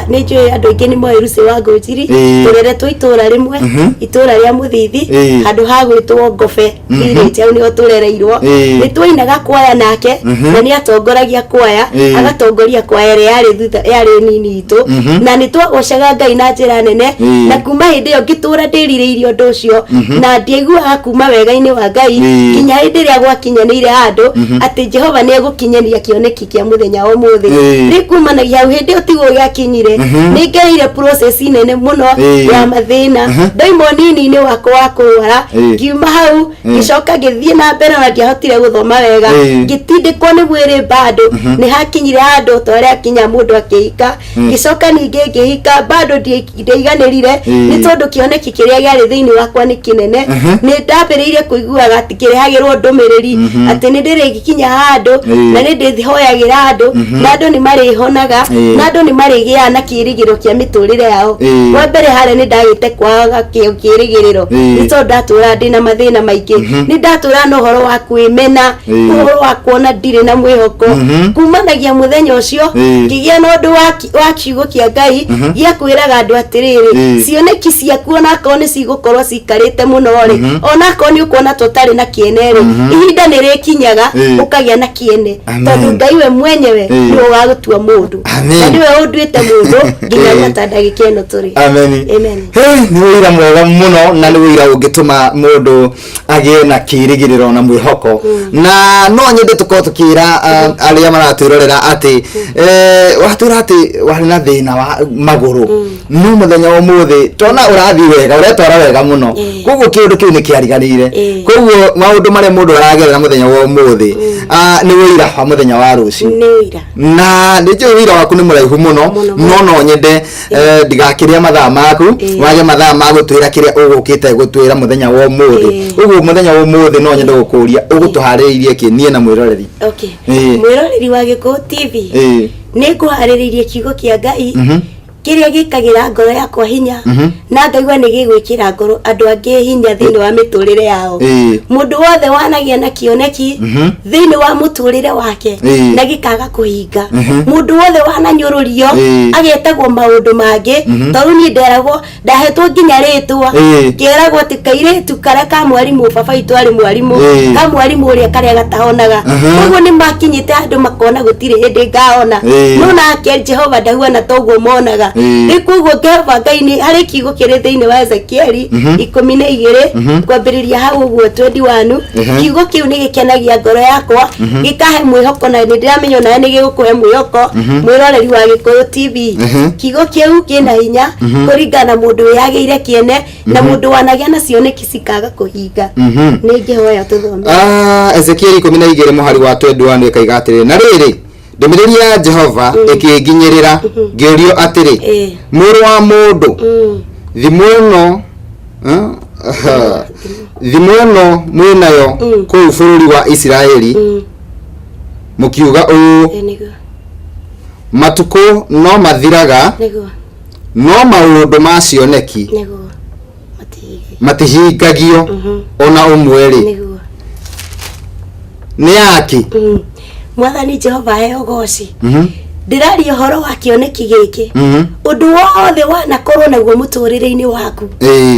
nĩ njũĩ andũ aingĩ nĩ moĩ Lucy wa Ngũnjiri, tũreretwo itũũra rĩmwe, itũũra rĩa Mũthithi, handũ ha gwĩtwo Ngobe village, hau nĩho tũrereirwo. Nĩ twainaga kwaya nake, na nĩ atongoragia kwaya, agatongoria kwaya ĩrĩa yarĩ thutha, yarĩ nini itũ, na nĩ twagocaga Ngai na njĩra nene. Na kuma hĩndĩ ĩyo ngĩtũra ndĩrirĩirie ũndũ ũcio, na ndiaiguaga kuma wega-inĩ wa Ngai, nginya hĩndĩ ĩrĩa gwakinyanĩire handũ atĩ Jehova nĩ egũkinyania kĩoneki kĩa mũthenya wa ũmũthĩ. Rĩu kumanagia hau, hĩndĩ ĩyo tiguo gĩakinyire. Nĩ ngereire process nene mũno ya mathĩna. Ndoima ũnini-inĩ wakwa wa kũrwara, ngiuma hau, ngĩcoka ngĩthiĩ na mbere, na ndiahotire gũthoma wega, ngĩtindĩkwo nĩ mwĩrĩ. Bado nĩ hakinyire handũ ta ũrĩa akinya mũndũ akĩhika, ngĩcoka ningĩ ngĩhika, bado ndiaiganĩrire, nĩ tondũ kĩoneki kĩrĩa gĩarĩ thĩinĩ wakwa nĩ kĩnene. Nĩ ndambĩrĩirie kũiguaga atĩ kĩrehagĩrwo ndũmĩrĩri atĩ nĩ ndĩrĩkinya handũ na nĩ ndĩhoyagĩra andũ, na andũ nĩ marĩhonaga, na andũ nĩ marĩgĩaga na kĩĩrĩgĩrĩro kĩa mĩtũrĩre yao. Wa mbere harĩa nĩ ndagĩte kwaga kĩĩrĩgĩrĩro, nĩ tondũ ndatũraga ndĩna mathĩna maingĩ, nĩ ndatũraga na ũhoro wa kwĩmena, ũhoro wa kuona ndirĩ na mwĩhoko. Kumanagia mũthenya ũcio, ngĩgĩa na ũndũ wa kiugo kĩa Ngai gĩa kwĩraga andũ atĩrĩrĩ, cioneki ciaku onakorwo nĩ cigũkorwo cikarĩte mũno rĩ, onakorwo nĩ ũkuona ta ũtarĩ na kĩene rĩ, ihinda nĩ rĩkinyaga ũkagĩa na kĩene, Amen. Tondũ Ngai we mwenyewe nĩwe ũgagũtua mũndũ, Amen. na nĩwe ũnduĩte mũndũ nginya gwata ndagĩka ĩno tũrĩ. Amen. Amen. Hey, nĩ wĩira mwega mũno, na nĩ wĩira ũngĩtũma mũndũ agĩe na kĩĩrĩgĩrĩro na mwĩhoko. Na no nyende tũkorwo tũkĩra arĩa maratwĩrorera atĩ watwĩra atĩ warĩ na thĩna wa magũrũ. Magũrũ, no mũthenya wa ũmũthĩ tona ũrathiĩ wega, ũretwara wega mũno. Koguo kĩũndũ kĩu nĩ kĩariganĩire. Koguo maũndũ marĩa mũndũ aragerera mũthenya wa ũmũthĩ nĩ ũira wa mũthenya wa rũciũ. Nĩ ũira. Na nĩ njũĩ wĩra waku nĩ mũraihu mũno. Mũno. No no nyende ndigakĩrĩa mathaa maku, wage mathaa ma gũtwĩra kĩrĩa ũgũkĩte gũtwĩra mũthenya wa ũmũthĩ. Ũguo mũthenya wa ũmũthĩ no nyende gũkũria ũgũtũharĩrĩirie kĩ niĩ na mwĩroreri. Okay. Mwĩroreri wa Gĩkũyũ TV, nĩ ngũharĩrĩirie kiugo kĩa Ngai kĩrĩa gĩkagĩra ngoro yakwa hinya, na ngaigua nĩ gĩgwĩkĩra ngoro andũ angĩ hinya thĩinĩ wa mĩtũrĩre yao. Mũndũ wothe wanagĩa na kĩoneki thĩinĩ wa mũtũrĩre wake na gĩkaga kũhinga, mũndũ wothe wananyũrũrio, agetagwo maũndũ mangĩ, tondũ niĩ nderagwo ndahetwo nginya rĩtwa, ngĩragwo atĩ kairĩtu karĩa ka mwarimũ, baba witũ arĩ mwarimũ, ka mwarimũ ũrĩa karĩa gatahonaga. Koguo nĩ makinyĩte handũ makona gũtirĩ hĩndĩ ngahona. No nake Jehova ndahuana toguo monaga. Rĩu koguo Jehova Ngai nĩ harĩ kiugo kĩrĩ thĩinĩ wa Ezekieli 12, kwambĩrĩria hau ũguo 21. Kiugo kĩu nĩ gĩkenagia ngoro yakwa, gĩkahe mwĩhoko, na nĩ ndĩramenya onawe nĩ gĩgũkũhe mwĩhoko, mwĩroreri wa Gĩkũyũ TV. Kiugo kĩu kĩna hinya kũringana na mũndũ wĩyagĩire kĩene na mũndũ wanagĩa na cioneki cikaga kũhinga. Nĩ ngĩhoya tũthome. Ezekieli 12 mũhari wa 21 ĩkaiga atĩrĩ, na rĩrĩ, ndũmĩrĩri ya Jehova ĩkĩnginyĩrĩra ngĩũrio atĩrĩ, mũrũ wa mũndũ, thimũ ĩno thimũ ĩno mwĩnayo kũu bũrũri wa Isiraeli, mũkiuga ũũ, Nĩguo. Matukũ no mathiraga, no maũndũ ma cioneki Nĩguo matihingagio ona ũmwe rĩ, nĩ yaki? Mwathani Jehova aheo goci. Ndĩraria ũhoro wa kĩoneki gĩkĩ. Ũndũ wothe wanakorwo naguo mũtũrĩre-inĩ waku,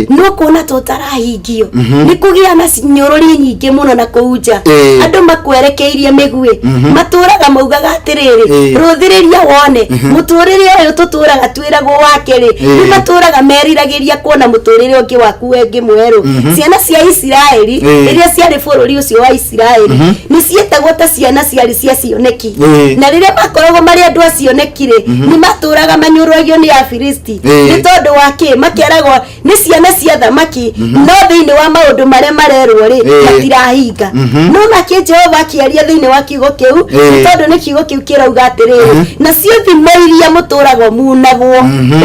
no kuona ta ũtarahingio, nĩ kũgĩa na nyũrũri nyingĩ mũno na kũu nja, andũ makwerekeirie mĩguĩ, matũraga maugaga atĩrĩrĩ, rũthĩrĩria wone mũtũrĩre ũyũ tũtũraga twĩragwo wake rĩ. Nĩ matũraga meriragĩria kuona mũtũrĩre ũngĩ waku wengĩ mwerũ. Ciana cia Isiraeli, rĩrĩa ciarĩ bũrũri ũcio wa Isiraeli, nĩ cietagwo ta ciana ciarĩ cia cioneki. Na rĩrĩa makoragwo marĩ andũ a cioneki rĩ, nĩ matũraga manyũrũragio nĩ Afilisti. Nĩ tondũ wa kĩ? Makeragwo nĩ ciana cia thamaki, no thĩinĩ wa maũndũ marĩa marerwo rĩ, matirahinga. No nake Jehova akĩaria thĩinĩ wa kiugo kĩu, nĩ tondũ nĩ kiugo kĩu kĩrauga atĩrĩrĩ, nacio thimo iria mũtũragwo munagwo,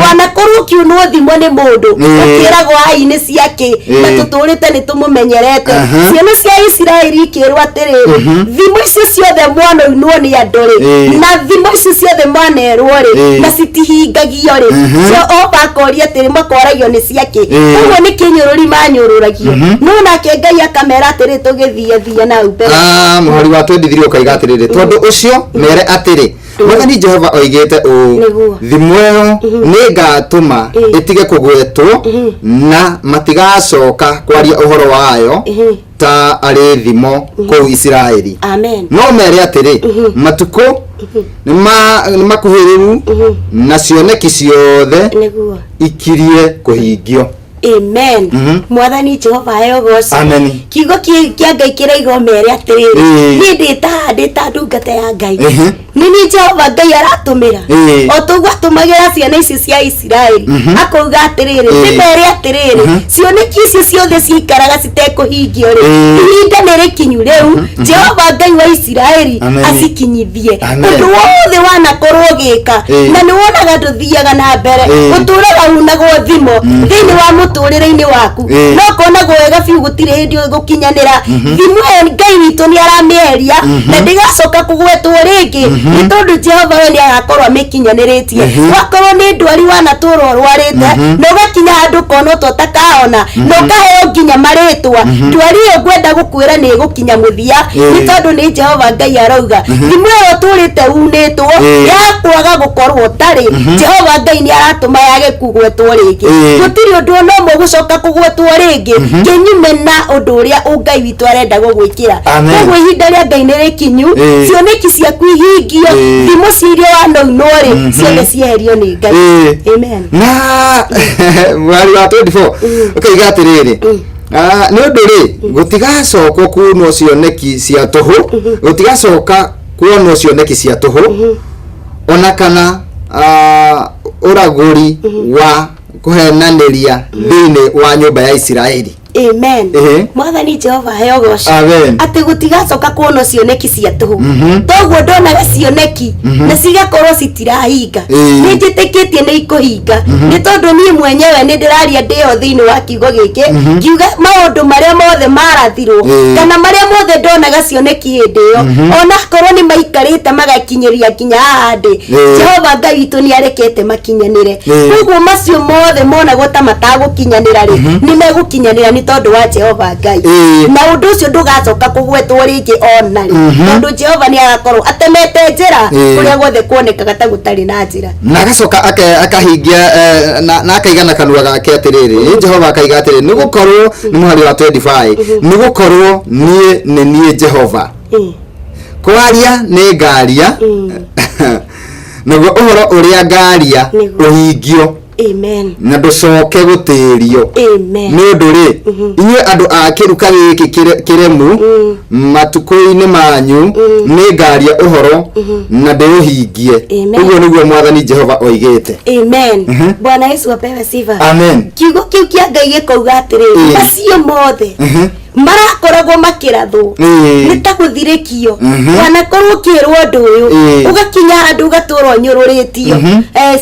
wanakorwo ũkiunwo thimo nĩ mũndũ, ũkĩragwo ai nĩ ciakĩ, na tũtũrĩte nĩ tũmũmenyerete. Ciana cia Isiraeli ikĩrwo atĩrĩrĩ, thimo icio ciothe mwanoinwo nĩ andũ rĩ, na thimo icio ciothe mwanerwo rĩ, na citihingagio rĩ, Jehova akoria atĩrĩ, makoragio nĩ ciakĩ? Koguo nĩ kĩnyũrũri manyũrũragio, no nake Ngai akamera atĩrĩ, tũgĩthiĩ thia na hau mbere. Mũhari wa 23 ũkaiga atĩrĩrĩ, tondũ ũcio mere atĩrĩ, Mwathani Jehova oigĩte ũũ, thimũ ĩyo nĩ ngatũma ĩtige kũgwetwo, na matigacoka kwaria ũhoro wayo ta arĩ thimo kũu Isiraeli. Amen. No mere atĩrĩ, matukũ nĩ makuhĩrĩru, na cioneki ciothe ikirie kũhingio. Amen. Mwathani Jehova aheo goci. Amen. Kiugo kĩa Ngai kĩraiga mere atĩrĩrĩ, niĩ ndĩtaha ndĩta ndungata ya Ngai, nĩ niĩ Jehova Ngai aratũmĩra, o toguo atũmagĩra ciana icio cia Isiraeli, akauga atĩrĩrĩ, ndĩmere atĩrĩrĩ, cioneki icio ciothe ciikaraga citekũhingio rĩ, ihinda nĩ rĩkinyu rĩu Jehova Ngai wa Isiraeli Amen. acikinyithie. Amen. Ũndũ wothe wanakorwo ũgĩka na nĩ wonaga ndũthiaga na mbere, ũtũraga unagwo thimo thĩinĩ wa mũtũrĩre-inĩ waku, no konagwo wega biũ gũtirĩ hĩndĩ ũgũkinyanĩra, thimo ĩyo Ngai witũ nĩ aramĩeheria na ndĩgacoka kũgwetwo rĩngĩ, nĩ tondũ Jehova we nĩ agakorwo amĩkinyanĩrĩtie. Wakorwo nĩ ndwari wanatũra ũrwarĩte, na ũgakinya handũ ũkona ta ũtakahona, na ũkaheo nginya marĩtwa, ndwari ĩyo ngwenda gũkwĩra nĩ ĩgũkinya mũthia, nĩ tondũ nĩ Jehova Ngai arauga thimũ ĩyo ũtũrĩte unĩtwo ya kwaga gũkorwo ũtarĩ, Jehova Ngai nĩ aratũma yage kũgwetwo rĩngĩ. Gũtirĩ ũndũ ona ũmwe ũgũcoka kũgwetwo rĩngĩ kĩnyume na ũndũ ũrĩa Ngai witũ arenda gũgwĩkĩra. Amen. Koguo ihinda rĩa Ngai nĩ rĩkinyu, cioneki ciaku ihingio, thimũ cia iria wanaunwo rĩ, ciothe cieherio nĩ Ngai. Amen. Na mwari wa 24 ũkaiga atĩrĩrĩ, nĩ ũndũ rĩ, gũtigacoka kuonwo cioneki cia tũhũ, gũtigacoka kuonwo cioneki cia tũhũ, ona kana Ũragũri wa kũhenanĩria thĩinĩ wa nyũmba ya Isiraeli. Amen. Mwathani Jehova heo goco. Amen. Atĩ gũtigacoka kuonwo cioneki cia tũhũ. Toguo ndonaga cioneki na cigakorwo citirahinga. Nĩ njĩtĩkĩtie nĩ ikũhinga, nĩ tondũ niĩ mwenyewe nĩ ndĩraria ndĩho thĩinĩ wa kiugo gĩkĩ, ngiuga maũndũ marĩa mothe marathirwo kana marĩa mothe ndonaga cioneki hĩndĩ ĩyo, onakorwo nĩ maikarĩte magakinyĩria nginya haha ndĩ, Jehova Ngai witũ nĩ arekete makinyanĩre. Koguo macio mothe monagwo ta matagũkinyanĩra rĩ, nĩ megũkinyanĩra nĩ tondũ wa Jehova Ngai. Na ũndũ ũcio ndũgacoka kũgwetwo rĩngĩ ona rĩ, tondũ Jehova nĩ agakorwo atemete njĩra kũrĩa guothe kuonekaga ta gũtarĩ na njĩra. Na agacoka akahingia na akaiga na kanua gake atĩrĩrĩ, Jehova akaiga atĩrĩrĩ, nĩ gũkorwo nĩ mũhari wa 25, nĩ gũkorwo niĩ nĩ niĩ Jehova, kwaria nĩ ngaria, naguo ũhoro ũrĩa ngaria ũhingio. Amen. Na ndũcoke gũtĩrio. Amen. Nĩ ũndũ rĩ, inyuĩ andũ a kĩruka gĩkĩ kĩremu, matukũ-inĩ manyu nĩ ngaria ũhoro na ndĩũhingie. Amen. Ũguo nĩguo Mwathani Jehova oigĩte. Amen. Bwana Yesu apewe sifa. Amen. Kiugo kĩu kĩa Ngai gĩkauga atĩrĩrĩ, macio mothe marakoragwo makĩrathwo nĩ ta gũthirĩkio. Wanakorwo ũkĩrwo ũndũ ũyũ, ũgakinya handũ ũgatũra ũnyũrũrĩtio.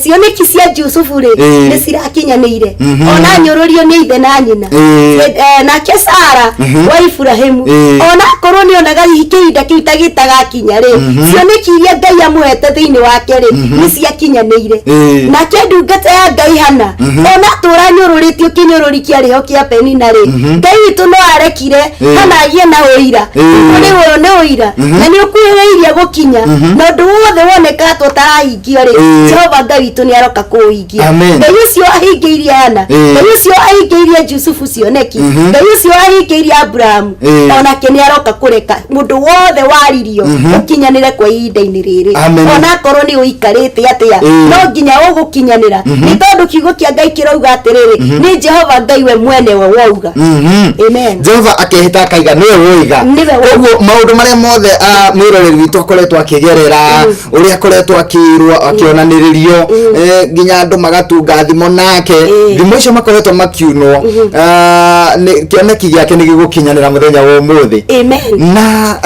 Cioneki cia Jusufu rĩ, nĩ cirakinyanĩire, ona nyũrũrio nĩ ithe na nyina. Nake Sara wa Iburahimu, ona akorwo nĩ onaga hihi kĩhinda kĩu ta gĩtagakinya rĩ, cioneki iria Ngai amũhete thĩinĩ wake rĩ, nĩ ciakinyanĩire. Nake ndungata ya Ngai Hana, ona atũra nyũrũrĩtio kĩnyũrũri kĩarĩho kĩa Penina rĩ, Ngai witũ no arekire Hana agĩe na ũira. Ũyũ nĩ ũyũ nĩ ũira na nĩ ũkuhĩrĩirie gũkinya, na ũndũ wothe wonekaga ta ũtarahingio rĩ, Jehova Ngai witũ nĩ aroka kũũhingia. Amen. Ngai ũcio ahingĩirie Hana, Ngai ũcio ahingĩirie Jusufu cioneki, Ngai ũcio ahingĩirie Abrahamu, onake nĩ aroka kũreka mũndũ wothe waririo ũkinyanĩre kwa ihinda-inĩ rĩrĩ. Amen. Ona akorwo nĩ ũikarĩte atĩa, no nginya ũgũkinyanĩra, nĩ tondũ kiugo kĩa Ngai kĩrauga atĩrĩrĩ, nĩ Jehova Ngai we mwene we wauga. Amen. Jehova akehĩta akaiga nĩwe woiga. Nĩwe woiga. Koguo maũndũ marĩa mothe mwĩroreri witũ akoretwo akĩgerera, ũrĩa akoretwo akĩrwo, akĩonanĩrĩrio, nginya andũ magatunga thimo nake, thimo icio makoretwo makiunwo, kĩoneki gĩake nĩ gĩgũkinyanĩra mũthenya wa ũmũthĩ. Amen. Na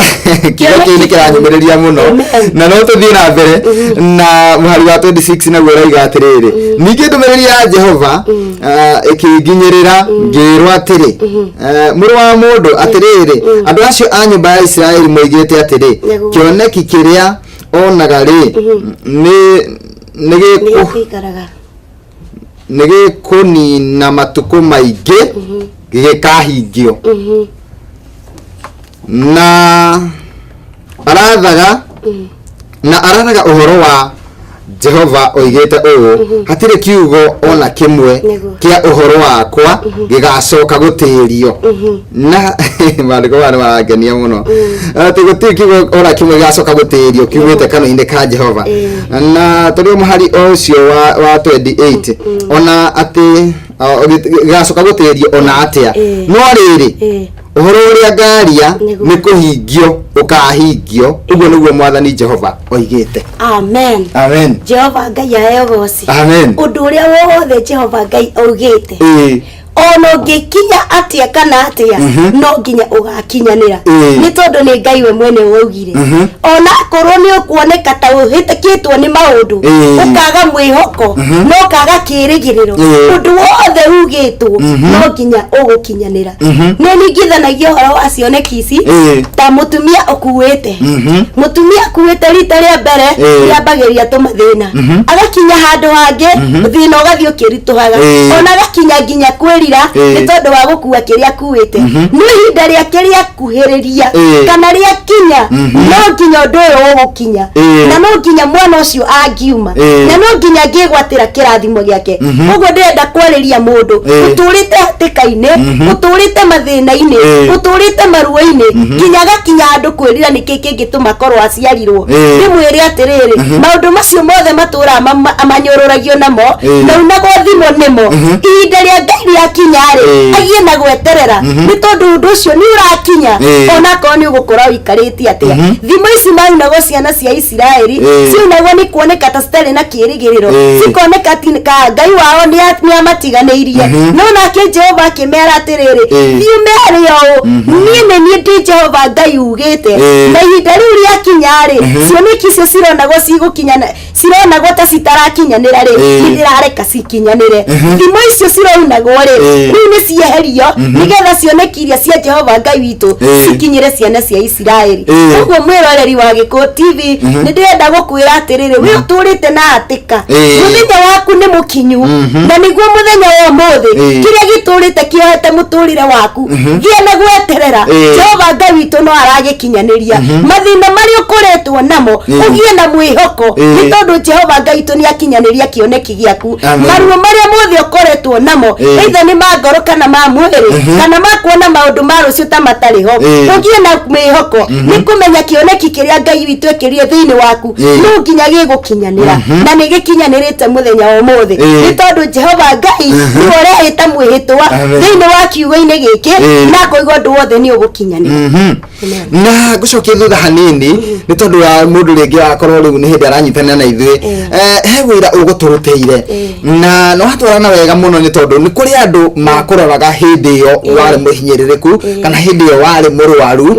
kiugo kĩu nĩ kĩranyũmĩrĩria mũno. Amen. Na no tũthiĩ na mbere na mũhari wa 26, naguo ũrauga atĩrĩrĩ, ningĩ ndũmĩrĩri ya Jehova ĩkĩnginyĩrĩra ngĩĩrwo atĩrĩ, mũrũ wa mũndũ, atĩrĩrĩ, andũ acio a nyũmba ya Isiraeli moigĩte atĩrĩ, kĩoneki kĩrĩa onaga rĩ, nĩ nĩ gĩkũ gĩkũikaraga nĩ gĩkũnina matukũ maingĩ gĩgĩkahingio, na arathaga ũhoro wa Jehova oigĩte ũũ, hatirĩ kiugo ona kĩmwe kĩa ũhoro wakwa gĩgacoka gũtĩrio. Na maandĩko maya nĩ marangenia mũno, atĩ gũtirĩ kiugo ona kĩmwe gĩgacoka gũtĩrio kiumĩte kanua-inĩ ka Jehova. Na tũrĩ o mũhari o ũcio wa 28, ona atĩ gĩgacoka gũtĩrio ona atĩa, no rĩrĩ, ũhoro ũrĩa ngaria nĩ kũhingio ũkahingio. Ũguo nĩguo Mwathani Jehova oigĩte. Amen. Amen. Jehova Ngai aheo goci. Amen. Ũndũ ũrĩa wothe Jehova Ngai augĩte, ona ũngĩkinya atĩa kana atĩa, no nginya ũgakinyanĩra, nĩ tondũ nĩ Ngai we mwene waugire. Ona akorwo nĩ ũkuoneka ta ũhĩtũkĩtwo nĩ maũndũ, ũkaga mwĩhoko na ũkaga kĩĩrĩgĩrĩro, ũndũ wothe ugĩtwo no nginya ũgũkinyanĩra. Nĩ ningithanagia ũhoro wa cioneki ici ta mũtumia ũkuĩte. Mũtumia akuĩte rita rĩa mbere, rĩambagĩrĩria tũmathĩna, agakinya handũ hangĩ thĩna ũgathiĩ ũkĩritũhaga, ona agakinya nginya kwĩrira nĩ tondũ wa gũkua kĩrĩa akuĩte. No ihinda rĩake rĩakuhĩrĩria kana rĩakinya, no nginya ũndũ ũyũ ũgũkinya, na no nginya mwana ũcio angiuma, na no nginya angĩgwatĩra kĩrathimo gĩake. Koguo ndĩrenda kwarĩria mũndũ ũtũrĩte hatĩka-inĩ, ũtũrĩte mathĩna-inĩ, ũtũrĩte maruo-inĩ, nginya agakinya handũ kwĩrira nĩkĩ kĩngĩtũma korwo aciarirwo. Ndĩmwĩre atĩrĩrĩ, maũndũ macio mothe matũraga manyũrũragio namo na unagwo thimo nĩmo, ihinda rĩa Ngai rĩakinya. rĩakinya rĩ, agĩe na gweterera, nĩ tondũ ũndũ ũcio nĩ ũrakinya, onakorwo nĩ ũgũkora ũikarĩte atĩa. Thimo ici maunagwo ciana cia Isiraeli, ciunagwo nĩ kuoneka ta citarĩ na kĩĩrĩgĩrĩro, cikoneka ka Ngai wao nĩ amatiganĩirie. No nake Jehova akĩmera atĩrĩrĩ, thiĩ ũmere ũũ, niĩ nĩ niĩ ndĩ Jehova Ngai ugĩte. Na ihinda rĩu rĩakinya rĩ, cioneki icio cironagwo cigũkinya, cironagwo ta citarakinyanĩra rĩ, nĩ ndĩrareka cikinyanĩre. Thimo icio cirounagwo rĩ, rĩu nĩ cieherio, nĩgetha cioneki iria cia Jehova Ngai witũ cikinyĩre ciana cia Isiraeli. Koguo mwĩroreri wa Gĩkũyũ TV, nĩ ndĩrenda gũkwĩra atĩrĩrĩ, wĩ ũtũrĩte na hatĩka, mũthenya waku nĩ mũkinyu, na nĩguo mũthenya wa ũmũthĩ. Kĩrĩa gĩtũrĩte kĩohete mũtũrĩre waku, gĩa na gweterera. Jehova Ngai witũ no aragĩkinyanĩria. Mathĩna marĩa ũkoretwo namo, ũgĩe na mwĩhoko, nĩ tondũ Jehova Ngai witũ nĩ akinyanĩria kĩoneki gĩaku. Amen. Maruo marĩa mothe ũkoretwo namo, either nĩ ma ngoro kana ma mwĩrĩ, kana ma kuona maũndũ ma rũciũ ta matarĩ ho, ũgĩe na mwĩhoko nĩ kũmenya kĩoneki kĩrĩa Ngai witũ ekĩrire thĩinĩ waku no nginya gĩgũkinyanĩra, na nĩ gĩkinyanĩrĩte mũthenya wa ũmũthĩ, nĩ tondũ Jehova Ngai nĩwe ũrehĩta mwĩhĩtwa Amen. thĩinĩ wa kiugo-inĩ gĩkĩ, na akoiga ũndũ wothe nĩ ũgũkinyanĩra. Na ngũcokia thutha hanini, nĩ tondũ wa mũndũ rĩngĩ akorwo rĩu nĩ hĩndĩ aranyitanĩra na ithuĩ. He wĩra ũgũtũrutĩire na no hatwarana wega mũno, nĩ tondũ nĩ kũrĩ andũ makũroraga hĩndĩ ĩyo warĩ mũhinyĩrĩrĩku, kana hĩndĩ ĩyo warĩ mũrwaru,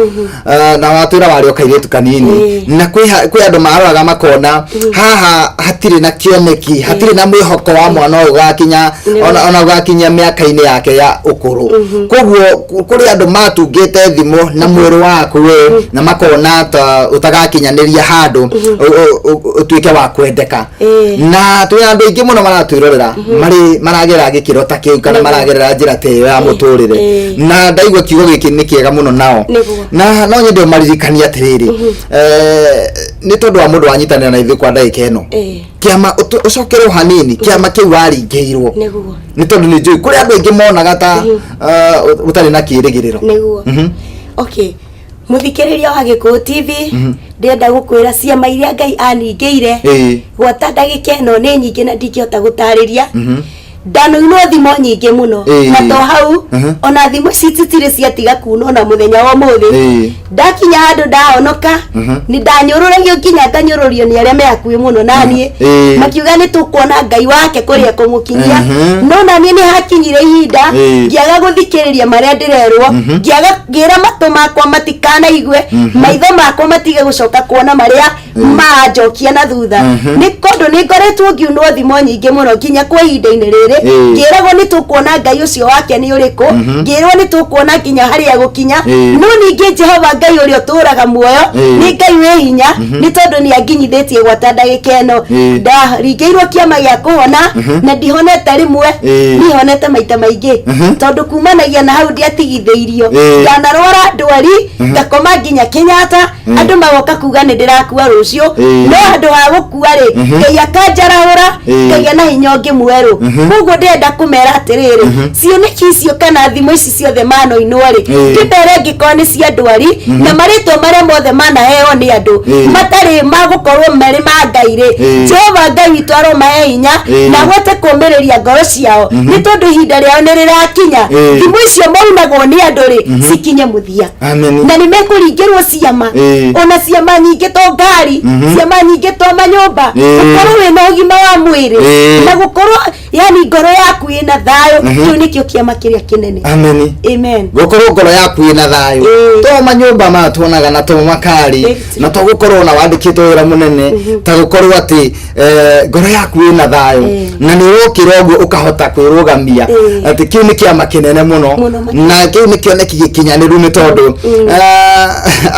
na watwĩra warĩ o kairĩtu kanini, na kwĩ andũ maroraga makona haha hatirĩ na kĩoneki, hatirĩ na mwĩhoko wa mwana ũyũ ũgakinya ona ũgakinya mĩaka-inĩ yake ya ũkũrũ. Koguo kũrĩ andũ matungĩte thimo na mwĩrĩ waku we, na makona ta ũtagakinyanĩria handũ ũtuĩke wa kwendeka. Na twĩ andũ aingĩ mũno maratwĩrorera marĩ maragerera gĩkĩro ta kĩu, kana maragerera njĩra ta ĩyo ya mũtũrĩre, na ndaigua kiugo gĩkĩ nĩ kĩega mũno nao. Na no nyende ũmaririkanie atĩrĩrĩ, nĩ tondũ wa mũndũ wanyitanĩra na ithuĩ kwa ndagĩka ĩno, kĩama ũcokerwo hanini, kĩama kĩu waringĩirwo, nĩ tondũ nĩ njũĩ kũrĩ andũ aingĩ monaga ta ũtarĩ na kĩĩrĩgĩrĩro. Nĩguo. Okay, mũthikĩrĩria wa Gĩkũyũ TV, ndĩrenda gũkwĩra ciama iria Ngai aningĩire gwata ndagĩka ĩno nĩ nyingĩ na ndingĩhota gũtarĩria. Ndanoinwo thimo nyingĩ mũno, na to hau, ona thimo ici citirĩ ciatiga kuunwo na mũthenya wa ũmũthĩ. Ndakinya handũ ndahonoka, nĩ ndanyũrũragio nginya nganyũrũrio nĩ arĩa me hakuhĩ mũno naniĩ, makiuga nĩ tũkuona Ngai wake kũrĩa kũmũkinyia. No naniĩ nĩ hakinyire ihinda ngĩaga gũthikĩrĩria marĩa ndĩrerwo, ngĩaga, ngĩra matũ makwa matikanaigue, maitho makwa matige gũcoka kuona marĩa maranjokia na thutha, nĩ tondũ nĩ ngoretwo ngiunwo thimo nyingĩ mũno nginya kwa ihinda-inĩ rĩrĩ. Ngĩragwo nĩ tũkuona Ngai ũcio wake nĩ ũrĩkũ, ngĩrwo nĩ tũkuona nginya harĩa gũkinya. No ningĩ Jehova Ngai ũrĩa ũtũũraga muoyo nĩ Ngai wĩ hinya, nĩ tondũ nĩ anginyithĩtie gwata ndagĩka ĩno. Ndaringĩirwo kĩama gĩa kũhona, na ndihonete rĩmwe, nihonete maita maingĩ, tondũ kumanagia na hau ndiatigithĩirio. Ndanarwara ndwari ngakoma nginya Kenyatta, andũ magoka kuga nĩ ndĩrakua rũciũ. No handũ ha gũkua rĩ, Ngai akanjarahũra, ngagĩa na hinya ũngĩ mwerũ. Koguo ndĩrenda kũmera atĩrĩrĩ, cioneki icio kana thimo ici ciothe manoinwo rĩ, ndĩmere angĩkorwo nĩ cia ndwari na marĩtwa marĩa mothe manaheo nĩ andũ matarĩ magũkorwo marĩ ma Ngai rĩ, Jehova Ngai witũ aromahe hinya na ahote kũũmĩrĩria ngoro ciao, nĩ tondũ ihinda rĩao nĩ rĩrakinya. Thimo icio maunagwo nĩ andũ rĩ, cikinye mũthia. Amen. Na nĩ mekũringĩrwo ciama, ona ciama nyingĩ to ngari, ciama nyingĩ to manyũmba, gũkorwo wĩna ũgima wa mwĩrĩ, na gũkorwo yani ngoro yaku ĩna thayũ. Kĩu nĩkĩo kĩama kĩrĩa kĩnene. Amen. Amen. Gũkorwo ngoro yaku ĩna thayũ, to manyũmba maya tuonaga, na to makari, na to gũkorwo na wandĩkĩtwo wĩra mũnene, ta gũkorwo atĩ ngoro yaku ĩna thayũ, na nĩ ũrokĩra ũguo ũkahota kwĩrũgamia, atĩ kĩu nĩ kĩama kĩnene mũno. Mũno makĩria. Na kĩu nĩ kĩoneki gĩkinyanĩru, nĩ tondũ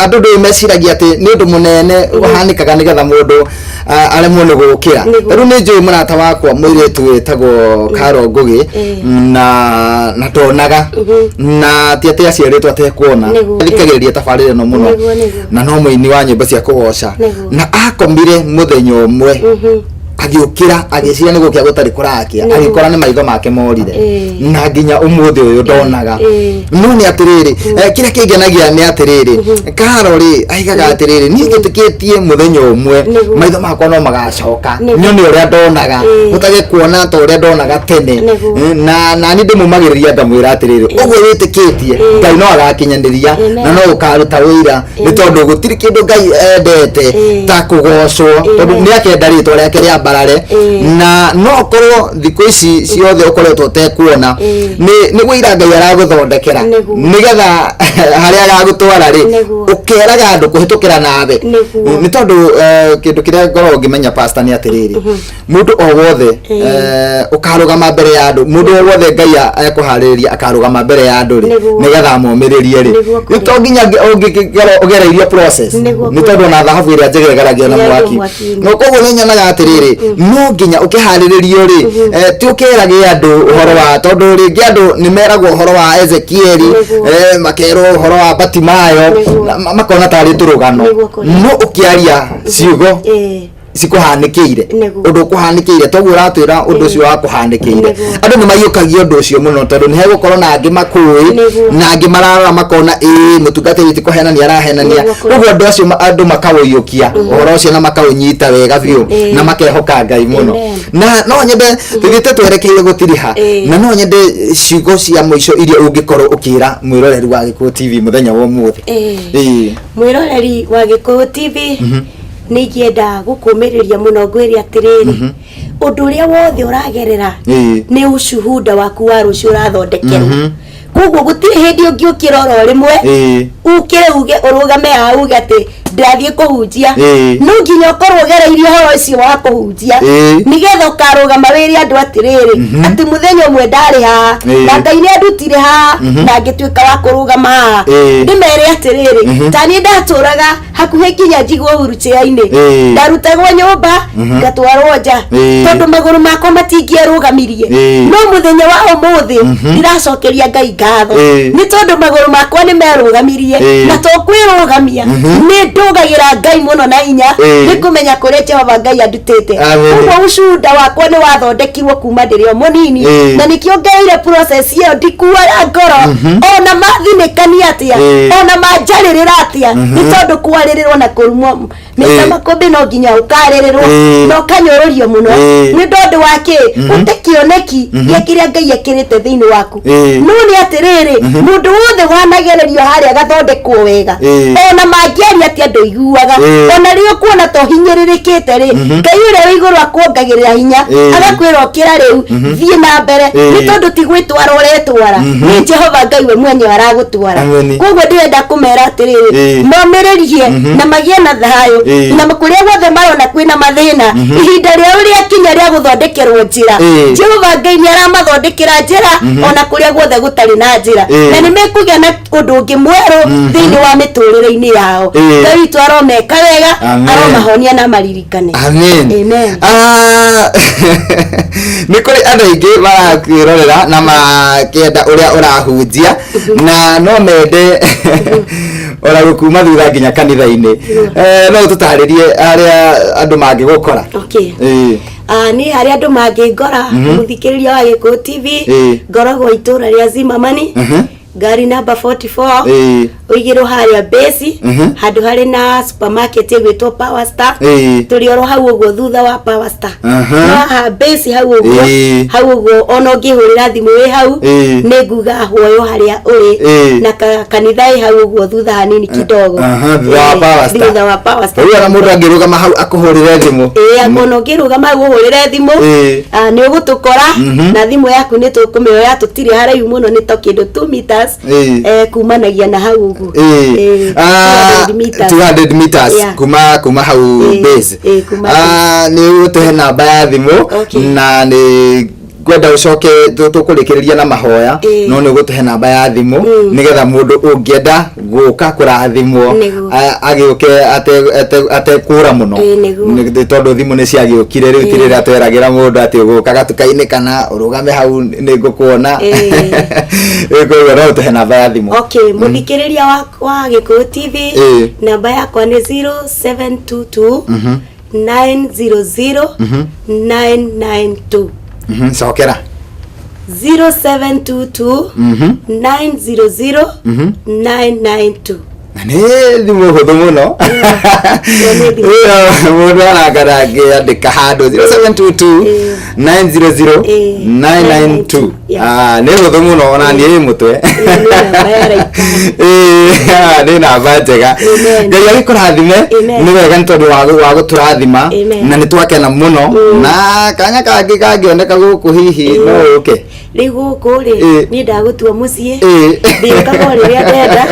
andũ ndũĩ meciragia atĩ nĩ ũndũ mũnene ũhanĩkaga nĩgetha mũndũ aremwo nĩ gũkĩra. Rĩu nĩ njũĩ mũrata wakwa mũirĩtu wĩtagwo Karo Ngũgĩ, na ndonaga, na ti atĩ aciarĩtwo atekuona. Thikagĩrĩria tabarĩra ĩno mũno. Nĩguo, nĩguo. Na no mũini wa nyĩmbo cia kũgoca. Na akomire mũthenya ũmwe. Agĩũkĩra agĩciria nĩ gũkĩa gũtarĩ kũrakĩa, agĩkora nĩ maitho make morire, na nginya ũmũthĩ ũyũ ndonaga. No nĩ atĩrĩrĩ, kĩrĩa kĩngenagia nĩ atĩrĩrĩ, Karo rĩ aigaga atĩrĩrĩ, niĩ njĩtĩkĩtie mũthenya ũmwe maitho makwa no magacoka, nyone ũrĩa ndonaga, hotage kuona ta ũrĩa ndonaga tene. Na nani ndĩmũmagĩrĩria ngamwĩra atĩrĩrĩ, ũguo wĩtĩkĩtie Ngai no agakinyanĩria na no ũkaruta wĩira, nĩ tondũ gũtirĩ kĩndũ Ngai endete ta kũgocwo, tondũ nĩ akenda rĩtwa rĩake rĩambarare. Na no korwo thikũ ici ciothe ũkoretwo ũtekuona, nĩ wĩira Ngai aragũthondekera, nĩgetha harĩa agagũtwara rĩ, ũkeraga andũ kũhĩtũkĩra nawe. Nĩ tondũ kĩndũ kĩrĩa ngoragwo ngĩmenya, pastor, nĩ atĩrĩrĩ, mũndũ o wothe ũkarũgama mbere ya andũ, mũndũ o wothe Ngai ekũharĩrĩria akarũgama mbere ya andũ rĩ, nĩgetha amomĩrĩrie rĩ, nĩ to nginya ũngĩkorwo ũgereirio process, nĩ tondũ ona thahabu ĩrĩa njega ĩgeragio na mwaki. No koguo nĩ nyonaga atĩrĩrĩ, no nginya ũkĩharĩrĩrio rĩ, ti ũkerage andũ ũhoro wa, tondũ rĩngĩ andũ nĩ meragwo ũhoro wa Ezekieli, makerwo ũhoro wa Batimayo, makona tarĩ tũrũgano, no ũkĩaria ciugo cikũhanĩkĩire, ũndũ ũkũhanĩkĩire, toguo ũratwĩra ũndũ ũcio wakũhanĩkĩire. Andũ nĩ maiyũkagia ũndũ ũcio mũno, tondũ nĩ hegũkorwo na angĩ makũĩ, na angĩ mararora makona ĩĩ mũtungatĩri ti kũhenania arahenania. Ũguo andũ acio andũ makaũiyũkia ũhoro ũcio na makaũnyita wega biũ na makehoka Ngai mũno. Na no nyende tũthiĩte twerekeire gũtiriha, na no nyende ciugo cia mũico iria ũngĩkorwo ũkĩra mwĩroreri wa Gĩkũyũ TV mũthenya wa ũmũthĩ. Mwĩroreri wa Gĩkũyũ TV, nĩ ingĩenda gũkũmĩrĩria mũno, ngwĩre atĩrĩrĩ, ũndũ ũrĩa wothe ũragerera nĩ ushuhuda waku wa rũciũ ũrathondekerwo. Koguo gũtirĩ hĩndĩ ũngĩũkĩra oro rĩmwe, ũkĩre uge, ũrũgame haha uge atĩ ndĩrathiĩ kũhunjia. No nginya ũkorwo ũgereirie ũhoro ũcio wa kũhunjia, nĩgetha ũkarũgama wĩre andũ atĩrĩrĩ, atĩ mũthenya ũmwe ndarĩ haha, na Ngai nĩ andutire haha na ngĩtuĩka wa kũrũgama haha, ndĩmere atĩrĩrĩ, ta niĩ ndatũraga hakuhĩ nginya njigwo wheelchair-inĩ, ndarutagwo nyũmba ngatwarwo nja, tondũ magũrũ makwa matingĩerũgamirie. No mũthenya wa ũmũthĩ ndĩracokeria Ngai ngatho, nĩ tondũ magũrũ makwa nĩ merũgamirie, na to kwĩrũgamia, nĩ ndũgagĩra Ngai mũno na hinya, nĩ kũmenya kũrĩa Jehova Ngai andutĩte. Ũguo ũcuda wakwa nĩ wathondekirwo kuma ndĩrĩ o mũnini, na nĩkĩo ngereire process ĩyo ndikuaga ngoro, ona mathinĩkania atĩa, ona manjarĩrĩra atĩa, nĩ tondũ kwarĩrĩrwo na kũrumwo, Mr. Makũmbĩ, no nginya ũkarĩrĩrwo na ũkanyũrũrio mũno, nĩ tondũ wa kĩ? Ũte kĩoneki gĩa kĩrĩa Ngai ekĩrĩte thĩinĩ waku. No nĩ atĩrĩrĩ, mũndũ wothe wanagererio harĩa agathondekwo wega, ona mangĩaria atĩa ndũiguaga. Ona rĩrĩa ũkuona ta ũhinyĩrĩrĩkĩte rĩ, Ngai ũrĩa wĩ igũrũ akuongagĩrĩra hinya, agakwĩra ũkĩra rĩu, thiĩ na mbere, nĩ tondũ ti gwĩtwara ũretwara, nĩ Jehova Ngai we mwenyewe aragũtwara. Koguo ndĩrenda kũmera atĩrĩrĩ, momĩrĩrie na magĩe na thayũ, na kũrĩa guothe marona kwĩna mathĩna, ihinda rĩao rĩakinya rĩa gũthondekerwo njĩra, Jehova Ngai nĩ aramathondekera njĩra ona kũrĩa guothe gũtarĩ na njĩra, na nĩ mekũgĩa na ũndũ ũngĩ mwerũ thĩinĩ wa mĩtũrĩre-inĩ yao. Ngai witũ aromeka wega, aromahonia na maririkane. Amen. Amen. Ah, nĩ kũrĩ andũ aingĩ marakwĩrorera na makĩenda ũrĩa ũrahunjia, na no mende ona gũkuma thutha nginya kanitha-inĩ. No ũtũtarĩrie arĩa andũ mangĩgũkora? Okay. Ah, niĩ harĩa andũ mangĩngora, mũthikĩrĩria wa Gĩkũyũ TV, ngoragwo itũũra rĩa Zimamani, ngari namba 44, ũigĩrwo harĩa base, handũ harĩ na supermarket ĩgwĩtwo Power Star. Tũrĩ oro hau ũguo thutha wa Power Star. No haha base hau ũguo, hau ũguo, ona ũngĩhũrĩra thimũ wĩ hau, nĩ nguga hwoyo harĩa ũrĩ, na kanitha ĩ hau ũguo thutha hanini kidogo. Thutha wa Power Star. Thutha wa Power Star. Rĩu ona mũndũ angĩrũgama hau akũhũrĩre thimũ? Ĩĩ, ona ũngĩrũgama hau ũhũrĩre thimũ, nĩ ũgũtũkora, na thimũ yaku nĩ tũkũmĩoya, tũtirĩ haraihu mũno, nĩ to kĩndũ 2 meters kumanagia na hau ũguo. Ah, 200 meters. 200 meters kuma hau base. Kuma Ah, nĩ ũtũhe namba ya thimũ, na nĩ ngwenda ũcoke tũkũrĩkĩrĩria na mahoya, no nĩ ũgũtũhe namba ya thimũ nĩgetha mũndũ ũngĩenda gũka kũrathimwo agĩũke atekũra mũno. Nĩguo. Nĩ tondũ thimũ nĩ ciagĩũkire rĩu, ti rĩrĩa tweragĩra mũndũ atĩ ũgũka gatuka-inĩ kana ũrũgame hau nĩ ngũkuona. Koguo no ũtũhe namba ya thimũ. Okay, mũthikĩrĩria wa Gĩkũyũ TV, namba yakwa nĩ 0722. 900 992. Cokera. 0722 900 992. Na nĩ thimũ hũthũ mũno. Nĩ thimũ. Ĩyo mũndũ arakara angĩandĩka handũ 0722 900 992. Yeah. Ah, nĩ hũthũ mũno ona niĩ ĩ mũtwe. Nĩ namba ya raika. Ĩĩ, nĩ namba njega. Amen. Ngai agĩkũrathime. Amen. Nĩ wega nĩ tondũ wa gũtũrathima Amen. na nĩ twakena mũno na kanya kangĩ kangĩoneka gũkũ hihi no ũke. Rĩu gũkũ rĩ, niĩ ndagũtua mũciĩ, ndĩũkaga o rĩrĩa ndenda,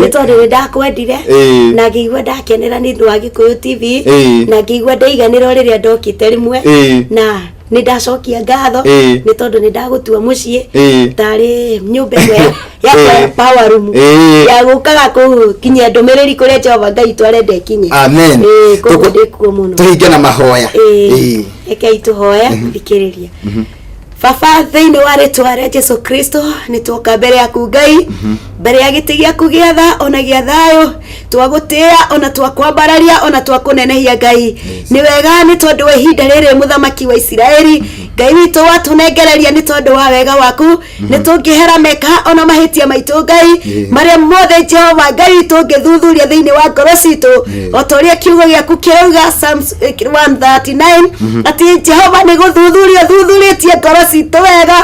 nĩ tondũ nĩ ndakwendire na ngĩigua ndakenera nĩ ũndũ wa Gĩkũyũ TV, na ngĩigua ndaiganĩra o rĩrĩa ndokĩte rĩmwe, na nĩ ndacokia ngatho nĩ tondũ nĩ ndagũtua mũciĩ tarĩ nyũmba ĩmwe yakwa ya power room ya gũkaga kũkinyia ndũmĩrĩri kũrĩa Jehova Ngai twarenda ĩkinye. Amen. Koguo ndĩkuo mũno. Tũhinge na mahoya. Rekei tũhoe thikĩrĩria. Baba, thĩinĩ wa rĩtwa rĩa Jesu Kristo, nĩ tuoka mbere yaku Ngai, mbere ya gĩtĩ gĩaku gĩa tha ona gĩa thayũ, twagũtĩĩa ona twakwambararia ona twakũnenehia Ngai. Nĩ wega nĩ tondũ wa ihinda rĩrĩ mũthamaki wa Isiraeli Ngai witũ watũnengereria, nĩ tondũ wa wega waku nĩ tũngĩhera meka ona mahĩtia maitũ Ngai, marĩa mothe Jehova Ngai witũ ũngĩthuthuria thĩinĩ wa ngoro citũ, o ta ũrĩa kiugo gĩaku kĩrauga Psalms 139 atĩ Jehova nĩ gũthuthuria ũthuthurĩtie ngoro citũ wega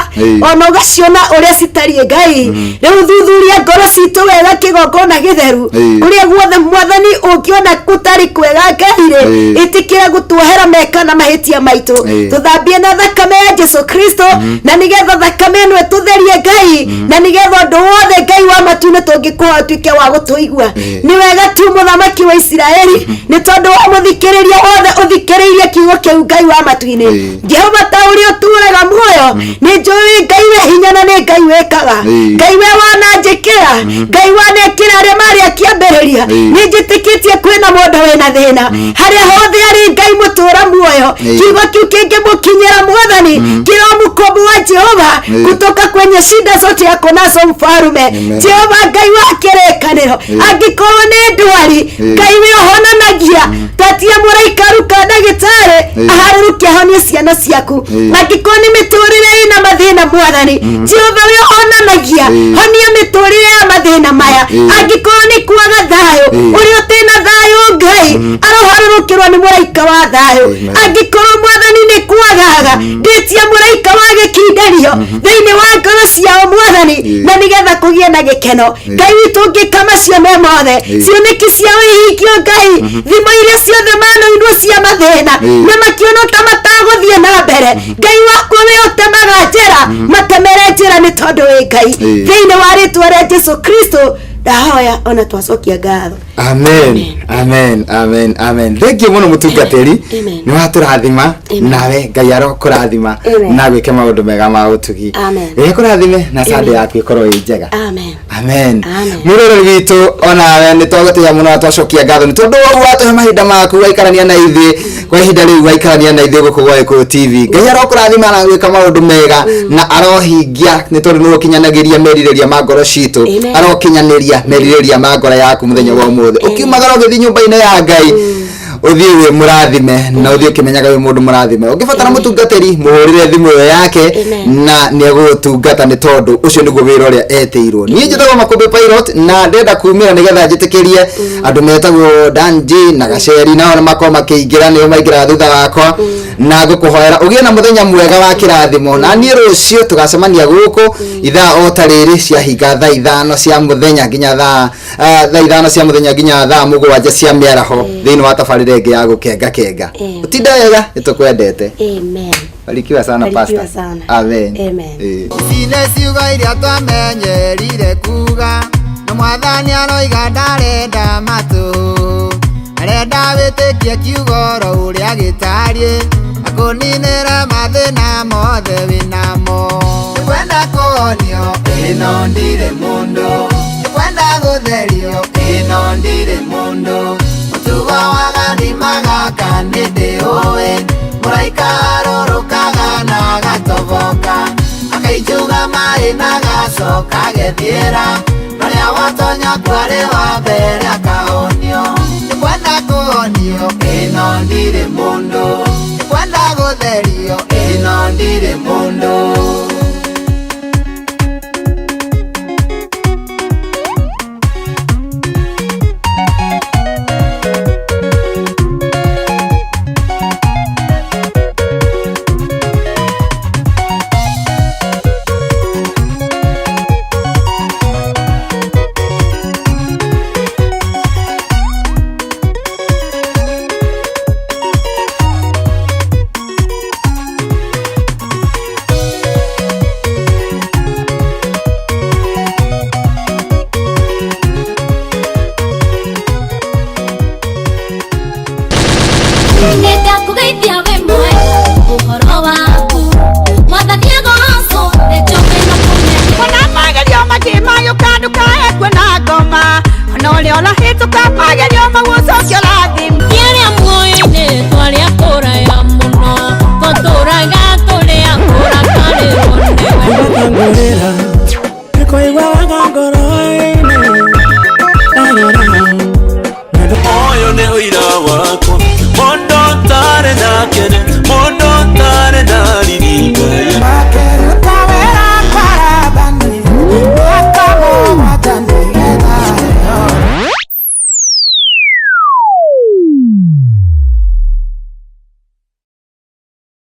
ona ũgaciona ũrĩa citariĩ Ngai. Rĩu thuthuria ngoro citũ wega kĩgongona gĩtheru, kũrĩa guothe mwathani ũngĩona gũtarĩ kwega Ngai rĩ, ĩtĩkĩra gũtuohera meka na mahĩtia maitũ, tũthambie na thakame ya Jesu Kristo, na nĩgetha thakame ĩno ĩtũtherie Ngai, na nĩgetha ũndũ wothe Ngai wa matu-inĩ tũngĩkũhoya ũtuĩke wa gũtũigua. Nĩ wega tu mũthamaki wa Isiraeli, nĩ tondũ wa mũthikĩrĩria wothe ũthikĩrĩirie kiugo kĩu Ngai wa matu-inĩ. Jehova, ta ũrĩa ũtũraga muoyo, nĩ njũĩ Ngai wĩ hinya na nĩ Ngai wĩkaga, Ngai we wananjĩkĩra, Ngai wanekĩra arĩa marĩ akĩambĩrĩria. Nĩ njĩtĩkĩtie kwĩna mũndũ wĩna thĩna harĩa hothe arĩ Ngai mũtũra muoyo, kiugo kĩu kĩngĩmũkinyĩra mwathani kĩromukomboa Jehova kutoka kwenye shida zote ako nazo mfarume. Jehova Ngai wa kĩrĩkanĩro, angĩkorwo nĩ ndwari Ngai wĩ ũhonanagia, tatia mũraika ruka ndagĩtarĩ aharũrũke ahonie ciana ciaku. Angĩkorwo nĩ mĩtũrĩre ĩna mathĩna mwathani Jehova wĩ ũhonanagia, honia mĩtũrĩre ya mathĩna maya. Angĩkorwo nĩ kwaga thayũ, ũrĩa ũtĩna thayũ Ngai aroharũrũkĩrwo nĩ mũraika wa thayũ. Angĩkorwo mwathani nĩ kwagaga, ndĩtia mũraika wa gĩkinderio thĩinĩ wa ngoro ciao mwathani, na nĩgetha kũgĩe na gĩkeno. Ngai witũ ũngĩka macio me mothe, cioneki ciao ihingio Ngai, thimo iria ciothe manoinwo cia mathĩna na makĩona ta matagũthiĩ na mbere, Ngai wakwa we ũtemaga njĩra, matemere njĩra nĩ tondũ wĩ Ngai. Thĩinĩ wa rĩtwa rĩa Jesu Kristo ndahoya ona twacokia ngatho. Amen, amen, amen, amen. Thank you mũno mũtungatĩri, nĩ watũrathima, nawe Ngai arokũrathima na gwĩke maũndũ mega ma ũtugi. Ngai akũrathime na Sunday yaku ĩkorwo ĩ njega. Amen. Amen. Amen. Mwĩroreri witũ, onawe nĩ twagũtĩĩa mũno na twacokia ngatho nĩ tondũ wa watũhe mahinda maku waikarania na ithuĩ kwa ihinda rĩu, waikarania na ithuĩ gũkũ gwa Gĩkũyũ TV. Ngai arokũrathima na gwĩka maũndũ mega na arohingia, nĩ tondũ nĩwe ũkinyanagĩria merirĩria ma ngoro citũ. Arokinyanĩria merirĩria ma ngoro yaku mũthenya wa ũmũthĩ, ũkiumagara ũgĩthiĩ nyũmba-inĩ ya Ngai, ũthiĩ wĩ mũrathime na ũthiĩ ũkĩmenyaga wĩ mũndũ mũrathime. Ũngĩbatara mũtungatĩri, mũhũrĩre thimũ ĩyo yake na nĩ egũgũtungata, nĩ tondũ ũcio nĩguo wĩra ũrĩa etĩirwo. Niĩ njĩtagwo Makũmbĩ Pilot na ndĩrenda kumĩra nĩgetha njĩtĩkĩrie andũ metagwo Dan J na Gaceri, nao nĩ makorwo makĩingĩra, nĩo maingĩraga thutha wakwa, na ngũkũhoera ũgĩe na mũthenya mwega wa kĩrathimo, na niĩ rũciũ tũgacemania gũkũ ithaa o ta rĩrĩ ciahinga thaa 5 cia mũthenya nginya thaa 5 cia mũthenya nginya thaa 7 cia mĩaraho thĩinĩ wa tabarĩra ĩngĩ ya gũkenga kenga. Ũtinde wega, nĩ tũkwendete. Amen. Barikiwa sana. Barikiwa Pastor. sana. Amen. Amen. Ici nĩ ciugo iria twamenyerire kuga, no mwathani aroiga ndarenda matũ, arenda wĩtĩkie kiugo oro ũrĩa gĩtariĩ, akũninĩre mathĩna mothe wĩnamo. Nĩkwenda kũhonio, ĩno ndirĩ mũndũ, nĩkwenda gũtherio, ĩno ndirĩ mũndũ, mũtugo wa gathima gaka nĩ ndĩũĩ, mũraika arũrũkaga na agatoboka, akaijuga maĩ na agacoka agethiĩra, norĩa watonya kwarĩ wa mbere akahonio. Nĩkwenda kũhonio, ĩno ndirĩ Mundu kwenda gutherio ino ndiri mundu. Nĩndakũgeithia wĩ mwega ũhoro waku Mwathani agocwo nĩ njũĩ na kũmenya. Ona magerio maingĩ magĩũka ndũkae kuona ngoma, ona ũrĩa ũrahĩtũka magerio mau ũcoke.